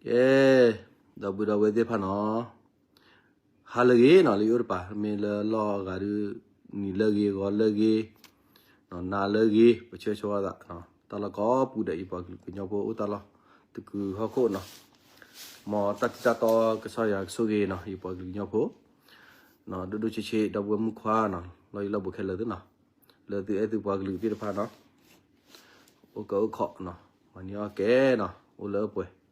ကဲ, ဒီပုၢ်ဒီဝဲၢ်သ့ၣ်တဖၣ်နီၤ, ဟါလၢအဂ့ၤနီၤ လၢယအိၣ်တပၤ မ့ၢ်လၢလီၢ်အဂၤဒုး နံၤလၢအဂ့ၤ ဂီၤလၢအဂ့ၤ, နၤလၢအဂ့ၤ ပဆၢဂ့ၤဆၢဝါသး, တၢ်လီၢ်ကိးပူၤဒီး ယပှၤကလုာ်ကညီဖိအိၣ်တၢ်လီၢ် တကုာ်ဟီၣ်ခိၣ်နီၤ, မ်တၢ်ထံတၢ်တီကစၢ်ယွၤကဆိၣ်ဂ့ၤနီၤ ယပှၤကလုာ်ကညီဖိ, ဒိၣ်ဒိၣ်ဆံးဆံး ဒီပုၢ်ဝဲၢ်မုၣ်ခွါနီၤ လီၢ်ယံၤလီၢ်ဘူးခဲလၢာ်သ့ၣ်နီၤ, လၢသုအဲၣ်သုပှၤကလုာ်သ့ၣ်တဖၣ်နီၤ, အိၣ်ကၢအိၣ်ခီနီၤ, မၤန့ၢ်အီၣ်ကဲနီၤ အိၣ်လၢအပှဲၤ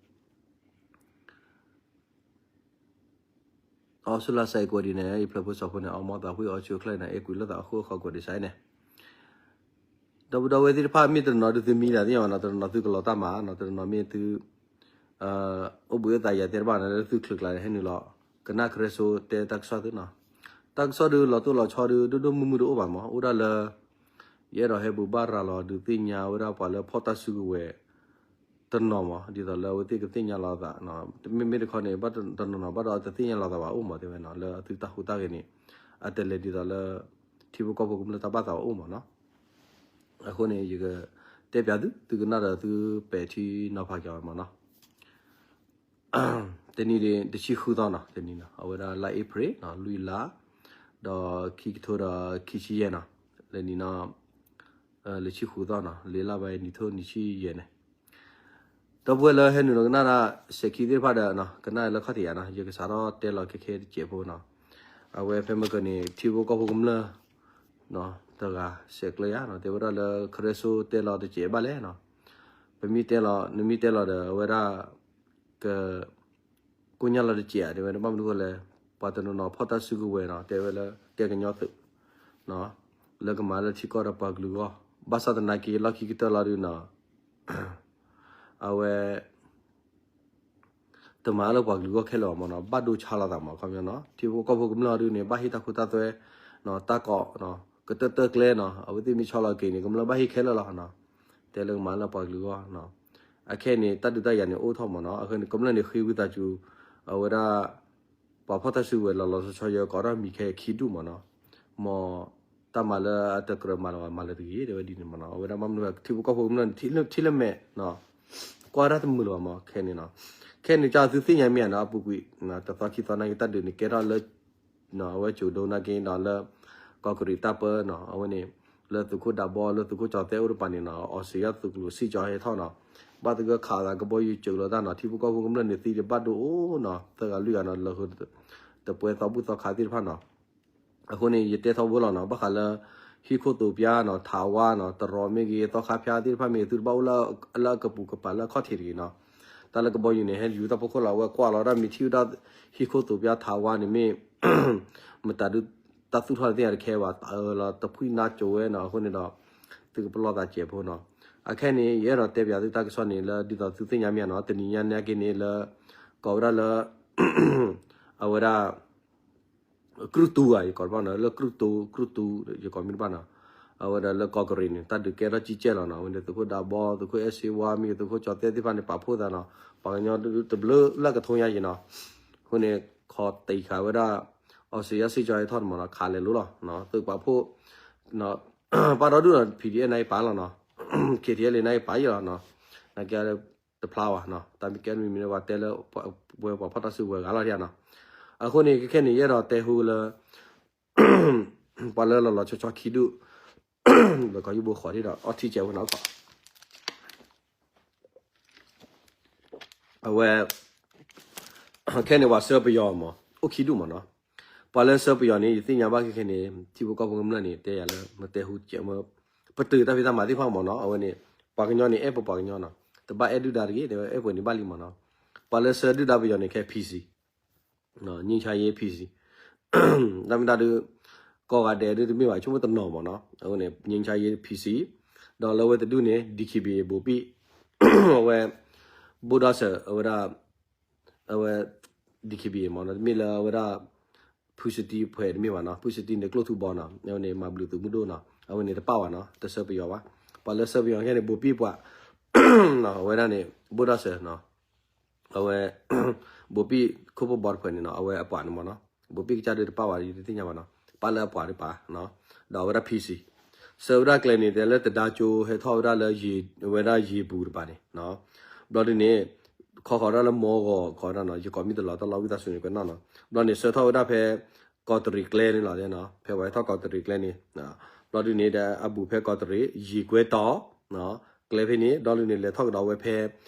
အီစူလါစဲးကွဲးဒ်န့ၣ် ယဖျၢၣ်ဖိစီၤဖိန့ၣ် အီမီသးဖှံအီဆူအချၢန့ၣ် အဲၣ်ကွံာ်လိာ်သးအဃိအဃီကွဲးဒ်စဲးန့ၣ်, ဒီပုၢ်ဒီဝဲၢ်သ့ၣ်တဖၣ် မ့ၢ်တနီၤဒုးသုမံဒၣ်သ့ၣ်ညါဘၣ်နီၤ, တနီၤသုကလီၤတၢ်မၤနီၤ, တနီၤမ့ၢ်သု အိၣ်ဘှံးအိၣ်သးယၤသ့ၣ်တဖၣ်နီၤ လၢသုချုးကျါန့ၣ် ဟဲနုာ်လီၤ ကနၣ်ကရၢစိတဲတၢ်ကစီၣ်သုနီၤ, တၢ်ကစီၣ်ဒုးလီၤတိၢ်လီၤဆီဒုး ဒိၣ်ဒိၣ်မုၢ်မုၢ်တအိၣ်ဘၣ်မး, အိၣ်ဒၣ်လၢ ယအဲၣ်ဒိးဟဲဘူးဘၣ်ရၤလီၤဒုးသ့ၣ်ညါဝဲဒၣ်ပှၤလၢဖီၣ်တၢ်စုကဝဲၤ တနီၤမး ဒ်သိးလၢအဝဲသ့ၣ်ကသ့ၣ်ညါလီၤသး, မ့မ့ၢ်တခီန့ၣ် ဘၣ်တနီၤနီၤ ဘၣ်ဒီးတသ့ၣ်ညါလီၤသးဘၣ်အိၣ်မး တဲဝဲနီၤ, လၢအသုတၢ်ဟူးတၢ်ဂဲၤန့ၣ် အတလဲၤဒ်သိးလၢ ထံဖိကီၢ်ဖိကမျၢၢ်တၢ်ဘၣ်သးဘၣ်အိၣ်မးနီၤ, အဃိန့ၣ် ယကတဲပၠးသု သုကနၣ်ဒီးသုပဲာ်ထံနီၤဖးက့ၤအီၤမးနီၤ. တနံၤဒ်တဆံဃုသီနီၤ, တနံၤနီၤ အဝဲဒၣ်လါအ့ဖြ့ၣ်နီၤ လွံၢ်လါ, ဒီးခံကထိဒီးခံဆံယဲၢ်နီၤ, လၢနံၤနီၤ လၢဆံဃုသီနီၤ လၢလါဘၣ်နံၤထိနံၤဆံယဲၢ်န့ၣ်, ဒီပုၢ်ဝဲၢ်လၢဟဲနုာ်လီၤကနၣ်ဒၣ်စဲးခံသ့ၣ်တဖၣ်ဒီး ကနၣ်လၢခီၣ်ထံးယၤနီၤ, ယကစးထီၣ်တဲလီၤခဲခဲတစဲးဖိနီၤ, အဝဲဖဲမ့ၢ်ကန့ၣ် ထံဖိကီၢ်ဖိကမျၢၢ် တဂၤစဲးကျၢယၤနီၤ, တဲဝဲဒၣ်လၢကရၢစိတဲလီၤတစဲးဘၣ်လဲၣ်နီၤ, ပမ့ၢ်တဲလီၤ နမ့ၢ်တဲလီၤဒီး အဝဲဒၣ် က ကိညၢ်လီၤတစဲးဧါ တဲဝဲ ဘၣ်မနုၤဃိလဲၣ်, ပှၤတနီၤနီၤဖီၣ်တၢ်စုကဝဲၤနီၤ တဲဝဲလၢ ကဲကညီသုး လၢကမၤလၢထံကီၢ်ဒီးပှၤကလုာ်အဂီၢ်, ဘၣ်ဆၣ်သနာ်က့ လီၢ်ခံကတၢၢ်လီၤဒုးနီၤ အဝဲ တမၤလၢပှၤကလုာ်အဂီၢ်ခဲလၢာ်ဘၣ်မးနီၤ, ဘၣ်ဒိဆါလီၤသးမး ခီပညီနီၤ, ထံဖိကီၢ်ဖိကမျၢၢ်ဒုးန့ၣ် ဘၣ်ဟ့ၣ်တၢ်ခိတၢ်သွဲ တၢ်ကိး ကတၢၢ်တၢၢ်ကျဲနီၤ, အဝဲသ့ၣ်မ့ၢ်ဆီလီၤက့ၤန့ၣ် ကမျၢၢ်ဘၣ်ဟ့ၣ်ခဲလၢာ်လီၤနီၤ, တဲလၢကမၤလၢပှၤကလုာ်အဂီၢ်နီၤ, အခဲအံၤန့ၣ် တၢ်ဒုးတၢ်ယၤန့ၣ်အိၣ်ထီၣ်မးနီၤ, အဃိန့ၣ် ကမျၢၢ်န့ၣ်ဃ့ဝံသးစူၤ အဝဲဒၣ် ပှၤဖီၣ်တၢ်စုကဝဲၤလီၤလီၤဆီဆီ ယကိးထီၣ်မံၤခဲခံဒူၣ်မးနီၤ, မ်တၢ်မၤလၢအတကြၢးမၤလၢၤဘၣ် မၤလၢၤတဂ့ၤ တဲဝဲဒ်န့ၣ်မးနီၤ, အဝဲဒၣ်ဘၣ်မနုၤ ထံဖိကီၢ်ဖိကမျၢၢ်န့ၣ် ထံၣ်လၢမဲာ် ကွၢ်တၢ်တမုာ်လၢၤဘၣ်မး ခဲန့ၣ်နီၤ, ခဲန့ၣ်ကသုသ့ၣ်ညါမ့ၢ်ဧါနီၤ, အပူၤကွံာ် တသီခံသီနာ်က့ တၢ်ဒုးန့ၣ်ကဲထီၣ်လၢ အဝဲကၠိၤဒိနာ်က့ဒီးလၢ ကီၢ်ကရံးတၢ်ပၢနီၤ, အဝဲန့ၣ် လၢသုးခိၣ်ဒးဘီ လၢသုးခိၣ်ကၠီၤသဲအိၣ်တပၤန့ၣ်နီၤ, အီစထြ့လယါသုးကျိၤစံၣ်ကၠီဟဲထီၣ်နီၤ, ဘၣ်သဂၢၢ်ခးသးကဘီယူၤကၠိၤလီၤတၢ်နီၤ, ထံဖိကီၢ်ဖိကမျၢၢ်န့ၣ်သံတဘၣ်ဒိအိၣ်နီၤ, သၢဂၤလွံၢ်ဂၤနီၤ, လၢ တပွဲသီဘူၣ်သီခါသ့ၣ်တဖၣ်နီၤ, အဃိန့ၣ် ယတဲထီဘိလီၤနီၤ, ဘၣ်ဃးလၢ ဟံၣ်ခိၣ်သိးပျါနီၤ, ထးဝါနီၤ, တရီးမ့ၢ်ဂ့ၤ, သီခါဖၠါသ့ၣ်တဖၣ်မ့ၢ်ဂ့ၤ, သုတဘၣ်အိၣ်လၢအကပူၤကပၤလၢအခီၣ်ထံးတဂ့ၤနီၤ, တၢ်လၢကဘီယူၤန့ၣ် ဟဲယူၤတၢ်ဖီခိၣ်လီၤ, အဝဲကွၢ်လီၤဒၣ်မ့ၢ်ထံၣ်ဝဲဒၣ် ဟံၣ်ခိၣ်သိးပျါထးဝါန့ၣ်မ့ၢ် မတၤဒုး တၢ်သူၣ်ထီၣ်တသ့ၣ်ညါတခဲဘၣ်, တအၢလီၤတဖှံနါကၠိၤဝဲနီၤ, အဃိန့ၣ်ဒီး သုကပလီၢ်သးစဲးဖိနီၤ, အခဲန့ၣ် ယအဲၣ်ဒိးတဲပၠးသုတၢ်ကစီၣ်န့ၣ် လၢဒ်သိးသုသ့ၣ်ညါမ့ၢ်ဧါနီၤ, တနံၤညါန့ၣ်က့န့ၣ်လၢ ကိးဝဲဒၣ်လၢ အဝဲဒၣ် ကြုၢ်တူဧါ, ယကိးတဘၣ်နီၤ, လၢကြုၢ်တူ, ကြုၢ်တူ, ယကိးမ့ၢ်တဘၣ်နီၤ, အဝဲဒၣ်လၢကီၢ်ကရံးန့ၣ် တၢ်ဒုးကဲထီၣ်ကံကဲလီၤနီၤ, အဝဲန့ၣ်သုးခိၣ်ဒးဘီ, သုးခိၣ်အဲၣ်စ့ဝါမ့ၢ်ဂ့ၤ, သုးခိၣ်ကၠီၤသဲသ့ၣ်တဖၣ်န့ၣ် ပာ်ဖှိၣ်သးနီၤ, ပှၤကညီတဘျုးလၢကထိညါယံၤနီၤ, အဃိန့ၣ် ခီတံာ်ဃာ်ဝဲဒၣ် အီစထြ့လယါစံၣ်ကၠီဟဲထီၣ်န့ၣ်မးနီၤ, ခးလဲၤလိၤလီၤ, သုးပာ်ဖှိၣ် ပာ်ဒီဒူၣ်နီၤ, ပီၣ်ဒီဒူၣ်နီၤ, PDF န့ၣ်ပာ်လီၤနီၤ, ခ့ထံအဲလ့န့ၣ်ပာ်ယံၤလီၤနီၤ, နာ်က့တဖျါဘၣ်နီၤ, တၢ်မ့ၢ်ကဲမံၤမံၤန့ၣ် ပှၤတဲလၢ ပဝဲပှၤဖီၣ်တၢ်စုကဝဲၤဂၤလီၤဒံးနီၤ, အဃိန့ၣ် ခဲခဲန့ၣ် ယအဲၣ်ဒိးတဲဟူလၢ ပှၤလၢလီၤလီၤဆီဆီခံဒူၣ် လၢကီၢ်ယူၢ်ဘိဃီၤထံၣ်ဒီး အီထံကဲးဝဲနီၤ, အဝဲ ခဲန့ၣ် ပှၤဆှၢပယီၤမး အိၣ်ခံဒူၣ်မးနီၤ, ပှၤလၢဆှၢပယီၤန့ၣ် ယသ့ၣ်ညါဘၣ်ခဲခဲန့ၣ် ထံဖိကီၢ်ဖိကမျၢၢ်န့ၣ် တဲယၤလၢ မတဲဟူကဲးမး ပတုာ်တၢ်ဖံးတၢ်မၤသ့ၣ်တဖၣ်မးနီၤ, အဝဲန့ၣ် ပှၤကညီန့ၣ် အဲၣ်ပပှၤကညီနီၤ, တဘၣ်အဲၣ်ဒုၣ်ဒါတဂ့ၤ တဲဝဲ အဲၣ်ပှဲၤန့ၣ်ဘၣ်လံမးနီၤ, ပှၤလၢဆှၢဒုၣ်ဒါပယီၤန့ၣ် ခဲ PC ငြိမ်းချမ်းရေး PC တၢ်မ့ၢ်တၢ်ဒုး ကိးဂၤဒဲးဒုးတမ့ၢ်ဘၣ် ဆိကမိၣ်တနီၤမးနီၤ, အဝဲန့ၣ် ငြိမ်းချမ်းရေး PC ဒီးလၢအဝဲတဒူၣ်န့ၣ် DKBA ဘိးဘံၣ် အဝဲ ဘိၣ်ဒီးစၢၤ အဝဲဒၣ် အဝဲ DKBA မးနီၤ, တမ့ၢ်လၢအဝဲဒၣ် ဖုစတံဖဲတမ့ၢ်ဘၣ်နီၤ, ဖုစတံန့ၣ်ကျိၣ်ထူဘီနီၤ, အဝဲန့ၣ်မၤဘျုးသုးမုၢ်ဒိၣ်နီၤ, အဝဲန့ၣ်တပၣ်ဘၣ်နီၤ, တဆှၢပယီၤဘၣ်, ပှၤလၢဆှၢပယီၤခဲန့ၣ် ဘိးဘံၣ်ပှၤ အဝဲဒၣ်န့ၣ် ဘိၣ်ဒီးစၢၤနီၤ အဝဲ ဘိးဘံၣ်ခိၣ်ဖိဘီတဖၣ်န့ၣ်နီၤ, အဝဲအပှၤန့ၣ်မးနီၤ, ဘိးဘံၣ်ကစၢ်ဒုးတပၣ်ဘၣ် ယတသ့ၣ်ညါဘၣ်နီၤ, ပၣ်လၢအပှၤတပၣ်နီၤ, ဒီးအဝဲဒၣ် PC ဆှၢဝဲဒၣ်ကျဲန့ၣ် တဲလၢတဒါကၠိဟဲထီၣ်ဝဲဒၣ်လၢ အဝဲဒၣ်ယ့ၤပူၤတပၤန့ၣ်, ဘျီဒုန့ၣ် ခီဃီၤဒၣ်လၢမီဂီၤ ခီဒၣ်နီၤ ယကိးမံၤတလီၤတၢ်လီၢ်ဝံသးစူၤန့ၣ် ကွဲးနီၣ်နီၤ. ဘျီန့ၣ် ဆှၢထီၣ်ဝဲဒၣ်ဖဲ ကီးတရံးကျဲန့ၣ်လီၤနီၤ, ဖဲဝဲထီၣ်ကီးတရံးကျဲန့ၣ် ဘျီဒုန့ၣ်ဒီး အဘူးဖဲကီးတရံး ယံာ်ကွဲတီၤ ကျဲဖဲန့ၣ် ဘျီဒုန့ၣ် လဲၤထီၣ်ကဒီးဝဲဖဲ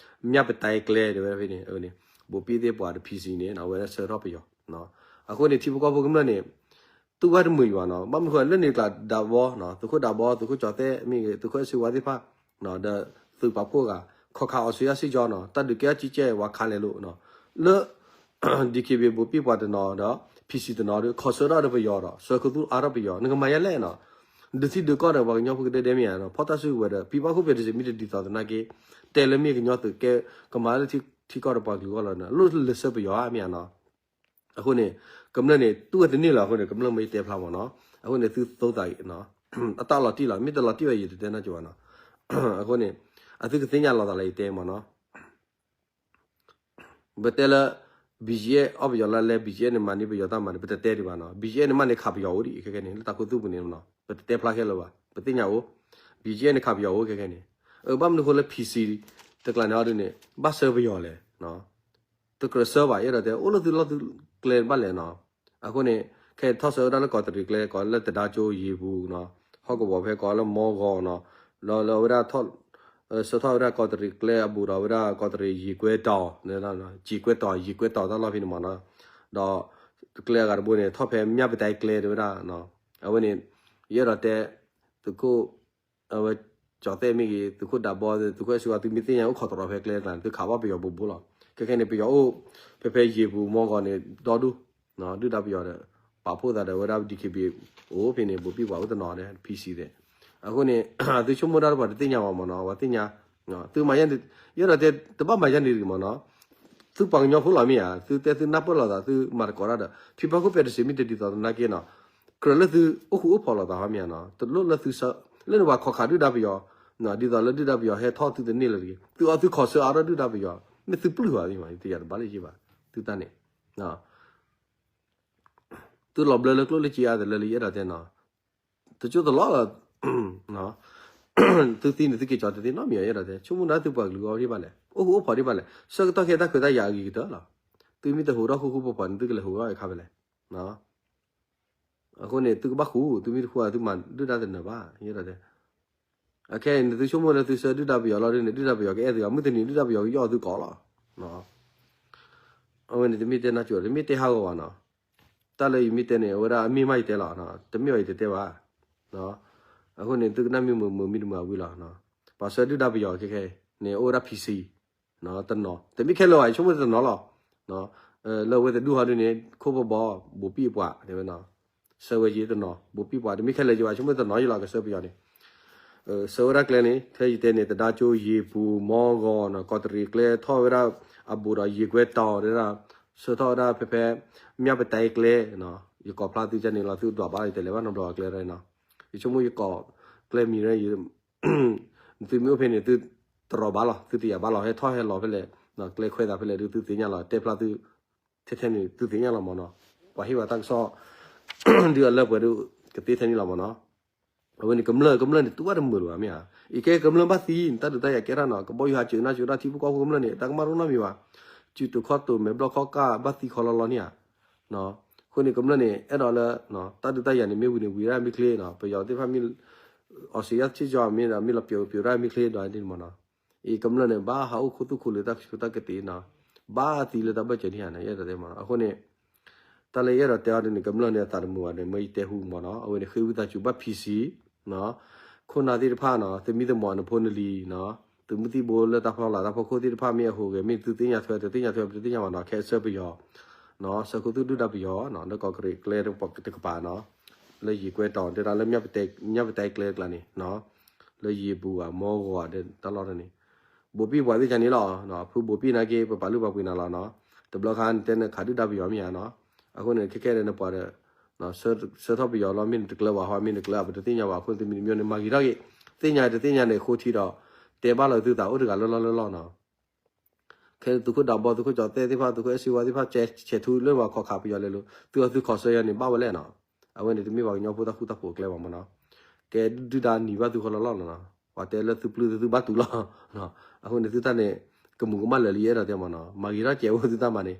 မြပတဲကျဲ တဲဝဲဖဲန့ၣ် အန့ၣ် ဘိးပံၣ်သ့ၣ်ပှၤဒီး PC န့ၣ် အဝဲဒၣ်ဆှၢထီၣ်ပယီၤ. အဃိန့ၣ် ထံဖိကီၢ်ဖိကမျၢၢ်န့ၣ် တူၢ်ဘၣ်တမုာ်ယွၤနီၤ, ဘၣ်မနုၤဃိလၢန့ၣ်ကျါဒးဘီနီၤ, သုးခိၣ်ဒးဘီ သုးခိၣ်ကၠီၤသဲၣ်မ့ၢ်ဂ့ၤ သုးခိၣ်အဲၣ်စ့ဝါသ့ၣ်တဖၣ် ဒီးသုးပာ်ဖှိၣ်ဂၤ ခီခါအီစထြ့လယါစ့ၣ်ကၠီနီၤ, တၢ်ဒုးကဲထီၣ်ကဲကဲဝဲခါလဲၤလိာ်နီၤ, လၢ DKBA ဘိးပံၣ်ပှၤတနီၤဒီး PC တနီၤဒီး ခီဆၢထီၣ်ဒီးပယီၤဒီး ဆှၢခူသူၣ်အါထီၣ်ပယီၤ နကမၤယဲလဲၣ်နီၤ, ဒုးထံဒုးကီၢ်ဒီးပှၤကညီဖိကဒဲဒဲမ့ၢ်ဧါနီၤ, ဖီၣ်တၢ်စုကဝဲၤဒီး ဖံဘၣ်ခိၣ်ပဲတစ့းမ့ၢ်တဒ်သိးသနာ်က့ တဲလၢမ့ၢ်ကညီသုးကဲ ကမၤလၢထံကီၢ်ဒီးပှၤကလုာ်အဂီၢ်လီၤနီၤ, လိၣ်လၢဆှၢပယီၤဧါမ့ၢ်ဧါနီၤ. အဃိန့ၣ် ကမျၢၢ်န့ၣ် တူၢ်ဝဲတန့ၢ်လၢၤအဃိန့ၣ် ကမျၢၢ်မ့ၢ်ယတဲဖျါမ့ၢ်နီၤ, အဃိန့ၣ် သုသိသးအံၤနီၤ, အတၢ်လီၤတံၢ်လီၤ မ့ၢ်တလီၤတံၢ်ဝဲယတတဲနီတစဲးဘၣ်နီၤ, အဃိန့ၣ် အသုကသ့ၣ်ညါလီၤသးလၢယတဲမ့ၢ်နီၤ, ပတဲလၢ BGF အီၣ်ပယီၤလၢလဲ BGF န့ၣ်မၤန့ၢ်ပယီၤတၢ်မၤန့ၣ် ပတတဲဒံးဘၣ်နီၤ, BGF န့ၣ်မၤန့ၢ်ခးပယီၤအိၣ်ဒံးခဲခဲန့ၣ် လၢတၢ်ခူသူၣ်ပူၤန့ၣ်မ့ၢ်နီၤ, ပတတဲဖျါခဲလၢာ်ဘၣ် ပသ့ၣ်ညါအိၣ်, BGF န့ၣ်ခးပယီၤအိၣ်ခဲခဲန့ၣ်, အဘၣ်မနုၤဃိလၢ PC တကျါန့ၣ်အီၤဒ်န့ၣ် ဘၣ်ဆှၢပယီၤလဲၣ် တကြၢးဆှၢဘၣ် ယအဲၣ်ဒိးတဲ အိၣ်လၢသုလီၢ်သုကျဲဘၣ်လဲၣ်နီၤ. အဃိန့ၣ် ခဲထီၣ်ဆှၢဝဲဒၣ်လၢကီးတရံးကျဲ ကိးလၢတဒါကၠိယံာ်ပူၤနီၤ, ဟီၣ်ကဝီၤဖဲကိးလၢမီဂီၤနီၤ, ဒီးလၢအဝဲဒၣ်ထီၣ် ဆှၢထီၣ်ဝဲဒၣ်ကီးတရံးကျဲအဘူးဒီး အဝဲဒၣ်ကီးတရံးယံာ်ကွဲတီၤ, ယံာ်ကွဲတီၤ ယံာ်ကွဲတီၤတၢ်လီၢ်ဖဲန့ၣ်မ့ၢ်နီၤ, ဒီးကျဲအဂၤတဘိန့ၣ် ထီၣ်ဖဲမြပတဲကျဲတဲဝဲဒၣ်, အဝဲန့ၣ် ယအဲၣ်ဒိးတဲ သုးခိၣ် အဝဲကၠီၤသဲၣ်မ့ၢ်ဂ့ၤ သုးခိၣ်ဒးဘီ သုးခိၣ်အဲၣ်စ့ဝါ သုမ့ၢ်သ့ၣ်ညါအိၣ်ခိးတရီၤဖဲကျဲကျါန့ၣ် သုခးဘၣ်ပယီၤဘိးဘိလီၤ. ခဲခဲန့ၣ် ပယီၤအိၣ် ဖဲဖဲယံာ်ပူၤမီဂီၤန့ၣ် ဒီဒူၣ် ဒုၣ်ဒါပယီၤဒီး ပာ်ဖှိၣ်သးဒီးဝဲဒၣ် DKBA အိၣ်ဖဲန့ၣ် ဘိးပံၣ်ပှၤအိၣ်တနီၤဒီး PC သ့ၣ်. အဃိန့ၣ် သုဆိကမိၣ်တၢ်တပှၤတသ့ၣ်ညါဘၣ်မ့ၢ်နီၤ, ပှၤသ့ၣ်ညါ သုမၤယဲန့ၣ် ယအဲၣ်ဒိးတဲ တဘၣ်မၤယဲန့ၣ်တဂ့ၤမ့ၢ်နီၤ, သုပှၤကညီဖိလီၤမ့ၢ်ဧါ, သုတဲသုနၢ်ပၢၢ်လိာ်သး သုမၤသကိးတၢ်ဒီး ဖံဘၣ်ခိၣ်ပဲတစ့းမ့ၢ်တဒ်သိးသနာ်က့နီၤ, ကြၢးလၢသုအိၣ်ဃူအိၣ်ဖိးလိာ်သးဟီမ့ၢ်ဧါနီၤ, တလိၣ်လၢသုဆၢ လၢန့ၣ်ပှၤခီခးဒုၣ်ဒါပယီၤ, ဒ်သိးလၢဒုၣ်ဒါပယီၤဟဲထီၣ်သုတန့ၢ်လၢၤတဂ့ၤ, သုအီၣ်သုခီဆၢအါထီၣ်ဒုၣ်ဒါပယီၤ, မ့ၢ်သုပျုၢ်ဘၣ်သ့ၣ်မး တယၤတဘၣ်လၢယဘၣ်, သုတၢ်န့ၣ် သုလီၤဘျၢလၢကျိၣ်လၢစ့အါတလၢလၢယအဲၣ်ဒိးတဲနီၤ, တကၠိတလီၤလီၤ, သုသံန့ၣ်သုက့ၤကၠီတသ့နီတမံၤ ယအဲၣ်ဒိးတဲ ဆိကမိၣ်ဒၣ်သုပှၤကလုာ်အဂီၢ်ဒ်ဘၣ်လဲၣ်, အိၣ်ဃူအိၣ်ဖိးဒ်ဘၣ်လဲၣ်, ဆၢကတီၢ်ခဲအံၤတၢ်ခွဲးတၢ်ယာ်အဂ့ၤကတၢၢ်လီၤ, သုမ့ၢ်တဟူးထီၣ်ဃူဃူဖိးဖိးန့ၣ် သုကလဲၤဟူးထီၣ်အခါဖဲလဲၣ် အဃိန့ၣ် သုကဘၣ်ဃူ သုမ့ၢ်တဃူ သုမၤဒုၣ်ဒါတနၢၤဘၣ် ယအဲၣ်ဒိးတဲ အခဲအံၤန့ၣ် သုဆိကမိၣ်လၢသုဆှၢဒုၣ်ဒါပယီၤလီၤဒ်န့ၣ် ဒုၣ်ဒါပယီၤကအဲၣ်သုဂၤ မုၢ်တနံၤဒုၣ်ဒါပယီၤကယီၣ်သုကိးလီၤ. အဝဲန့ၣ်တမ့ၢ်တဲနၢ်ကၠိ တမ့ၢ်တဲဟးဂီၤဘၣ်နီၤ. တၢ်လၢယမ့ၢ်တဲန့ၣ် အဝဲဒၣ်အမ့ၢ်မးယတဲလီၤ, တမ့ၢ်ဘၣ်ယတတဲဘၣ်. အဃိန့ၣ် သုကနၣ်မ့ၢ်မုာ်မုာ်မ့ၢ်တမုာ်အဝံၤလီၤ. ပှၤဆှၢဒုၣ်ဒါပယီၤခဲခဲအံၤန့ၣ် အိၣ်ဝဲဒၣ် PC တနီၤ, တမ့ၢ်ခဲလၢာ်ဘၣ် ယဆိကမိၣ်တနီၤလီၤ. လၢအဝဲတဒူၣ်ဟီဒ်န့ၣ် ခိၣ်ဘီဘီ ဘိးပံၣ်ပှၤတဲဝဲနီၤ, ဆှၢဝဲယတနီၤ ဘိးပံၣ်ပှၤ တမ့ၢ်ခဲလၢာ်ယဘၣ် ဆိကမိၣ်တနီၤယလီၤ ကဆှၢပယီၤန့ၣ် ဆှၢဝဲဒၣ်ကျဲန့ၣ် ခဲယတဲန့ၣ် တဒါကၠိယံာ်ပူၤ မီဂီၤနီၤ ကီးတရံးကျဲထီၣ်ဝဲဒၣ်အဘူးဒီး ယံာ်ကွဲတီၤတဲဒၣ် ဆှၢထီၣ်ဝဲဒၣ်ဖဲဖဲ မြပတဲကျဲနီၤ, ယကိးဖျါသုကန့ၣ်လီၤ သုဒွးဘၣ်လီၤ ယတလဲၤဘၣ်နီတဘျီကျဲရဲနီၤ, ယဆိကမိၣ်ယကိးကျဲမံၤရဲ သုမ့ၢ်အိၣ်ဖဲန့ၣ် သုတရီၤဘၣ်လီၤ သုတယာ်ဘၣ်လီၤ ဟဲထီၣ်ဟဲလီၤဖဲလဲၣ်, ကျဲခွဲးသးဖဲလဲၣ်ဒုး သုသ့ၣ်ညါလီၤ တဲဖျါသု ထဲထဲန့ၣ် သုသ့ၣ်ညါလီၤမ့ၢ်နီၤ, ပှၤဟ့ၣ်ဝဲတၢ်ကစီၣ် ဒုးအလၢပှဲၤဒုး ကသ့ထဲန့ၣ်လီၤမ့ၢ်နီၤ, အဝဲန့ၣ်ကမျၢၢ် ကမျၢၢ်န့ၣ် တူၢ်ဘၣ်တမုာ်လၢၤဘၣ်မ့ၢ်ဧါ, အံၤကဲကမျၢၢ်ဘၣ်သံ တၢ်ဒုးတၢ်ယၤကဲထီၣ်နီၤ ကဘီယူၤဟးစၢၤနၢ်စၢၤတၢ်ထံဖိကီၢ်ဖိကမျၢၢ်န့ၣ် တၢ်ကမၣ်တအိၣ်နီတမံၤဘၣ်, စုတုးခီၣ်တုးမဲာ်ဘျီၣ်ခီၣ်ကၢ်ဘၣ်သံခီလီၤလီၤန့ၣ်ဧါ အဃိန့ၣ်ကမျၢၢ်န့ၣ် အဲၣ်ဒိးလၢ တၢ်ဒုးတၢ်ယၤန့ၣ် မ့ၢ်ဝံၤန့ၣ်ဝံၤဒၣ်မ့ၢ်ချ့နီၤ ပယီၤသ့ၣ်တဖၣ်မ့ၢ် အီစထြ့လယါစ့ၣ်ကၠီမ့ၢ်ဒီး မ့ၢ်လီၤပျိးပျိးဒၣ်မ့ၢ်ချ့ဒီးဒ်န့ၣ်မ့ၢ်နီၤ, အံၤကမျၢၢ်န့ၣ် ဘၣ်ဟးအိၣ်ခူသူၣ်ခူလၢတၢ်ကဆူးတၢ်ကတ့ၤနီၤ, ဘၣ်သံလၢတၢ်ဘၢၣ်စၢၤန့ၣ်ဧါ ယအဲၣ်ဒိးတဲမ့ၢ်နီၤ, အဃိန့ၣ် တၢ်လၢယအဲၣ်ဒိးတဲအီၤဒ်န့ၣ် ကမျၢၢ်န့ၣ်အသးတမုာ်ဘၣ်န့ၣ် မ့ၢ်ယတဲဟူမ့ၢ်နီၤ, အဝဲန့ၣ်ဃ့ဝံသးစူၤဘၣ် PC နီၤ, ခိၣ်နၢ်သ့ၣ်တဖၣ်နီၤ သုမ့ၢ်တမၤနဖိနလံၤနီၤ, သုးမုၢ်သံၣ်ဘိလၢတၢ်ဖီလာ်တၢ်ဖီခိၣ်သ့ၣ်တဖၣ်မ့ၢ်အဟူးဂဲၤမ့ၢ်သုသ့ၣ်ညါထွဲ တသ့ၣ်ညါထွဲ ပတသ့ၣ်ညါဘၣ်နီၤ, ခဲအဆှၢပယီၤ နီၤ ဆှၢခူသူၣ်ဒုၣ်ဒါပယီၤနီၤ လၢကီးကရံးကျဲတကပၤနီၤ, လၢယံာ်ကွဲတီၤတဲဒၣ်လၢ မြပတဲကျဲတကျါန့ၣ်နီၤ, လၢယံာ်ပူၤဧါ မီဂီၤဧါ တၢ်လီၢ်တၢ်န့ၣ် ဘိးပံၣ်ပှၤသ့ၣ်တဖၣ်န့ၣ်လီၤ, ဖုဘိးပံၣ်နာ်က့ ပပာ်လုၢ်ပာ်ပှ့ၤနၤလီၤနီၤ, တဘျီခါနတဲနခးဒုၣ်ဒါပယီၤမ့ၢ်ဧါနီၤ, အဃိန့ၣ် ခဲခဲဒၣ်နပှၤဒီး ဆှၢထီၣ်ပယီၤလီၤ မ့ၢ်နတကျၢၤဘၣ်ဟီ မ့ၢ်နတကျၢၤ ပတသ့ၣ်ညါဘၣ် အဃိန့ၣ် တမံၤတမံၤန့ၣ် မၤဂ့ၤထီၣ်က့ၤ, သ့ၣ်ညါတသ့ၣ်ညါန့ၣ် ဃိထံဒီး တဲဘၣ်လီၤသုသးအိၣ်တဂၤလၢလီၢ်လၢလီၢ်နီၤ ခဲသုးခိၣ်ဒးဘီ သုးခိၣ်ကၠီၤသဲၣ်သ့ၣ်တဖၣ် သုးခိၣ်အဲၣ်စ့ဝါသ့ၣ်တဖၣ် ဆဲးထူလၢပှၤခီခးပယီၤလဲၤလိၤ သုအီၣ်သုခီဆၢယၤန့ၣ် ဘၣ်ဝဲလဲၣ်နီၤ, အဝဲန့ၣ်တမ့ၢ်ပှၤကညီဖိတၢ်ဃူတၢ်ဖိးအကျဲဘၣ်မ့ၢ်နီၤ, ကဲဒုၣ်ဒါနံၤဘၣ်သုဃီလီၢ်လီၢ်လီၤနီၤ, ပှၤတဲလၢသုပျုၢ်သုဘၣ်တူၢ်လီၤ, အဃိန့ၣ်သုတၢ်န့ၣ် ကမူၤကမၣ်လၢာ်လံ ယအဲၣ်ဒိးတဲမးနီၤ, မၤဂ့ၤထီၣ်ကဲးဝဲသုတၢ်မၤန့ၣ်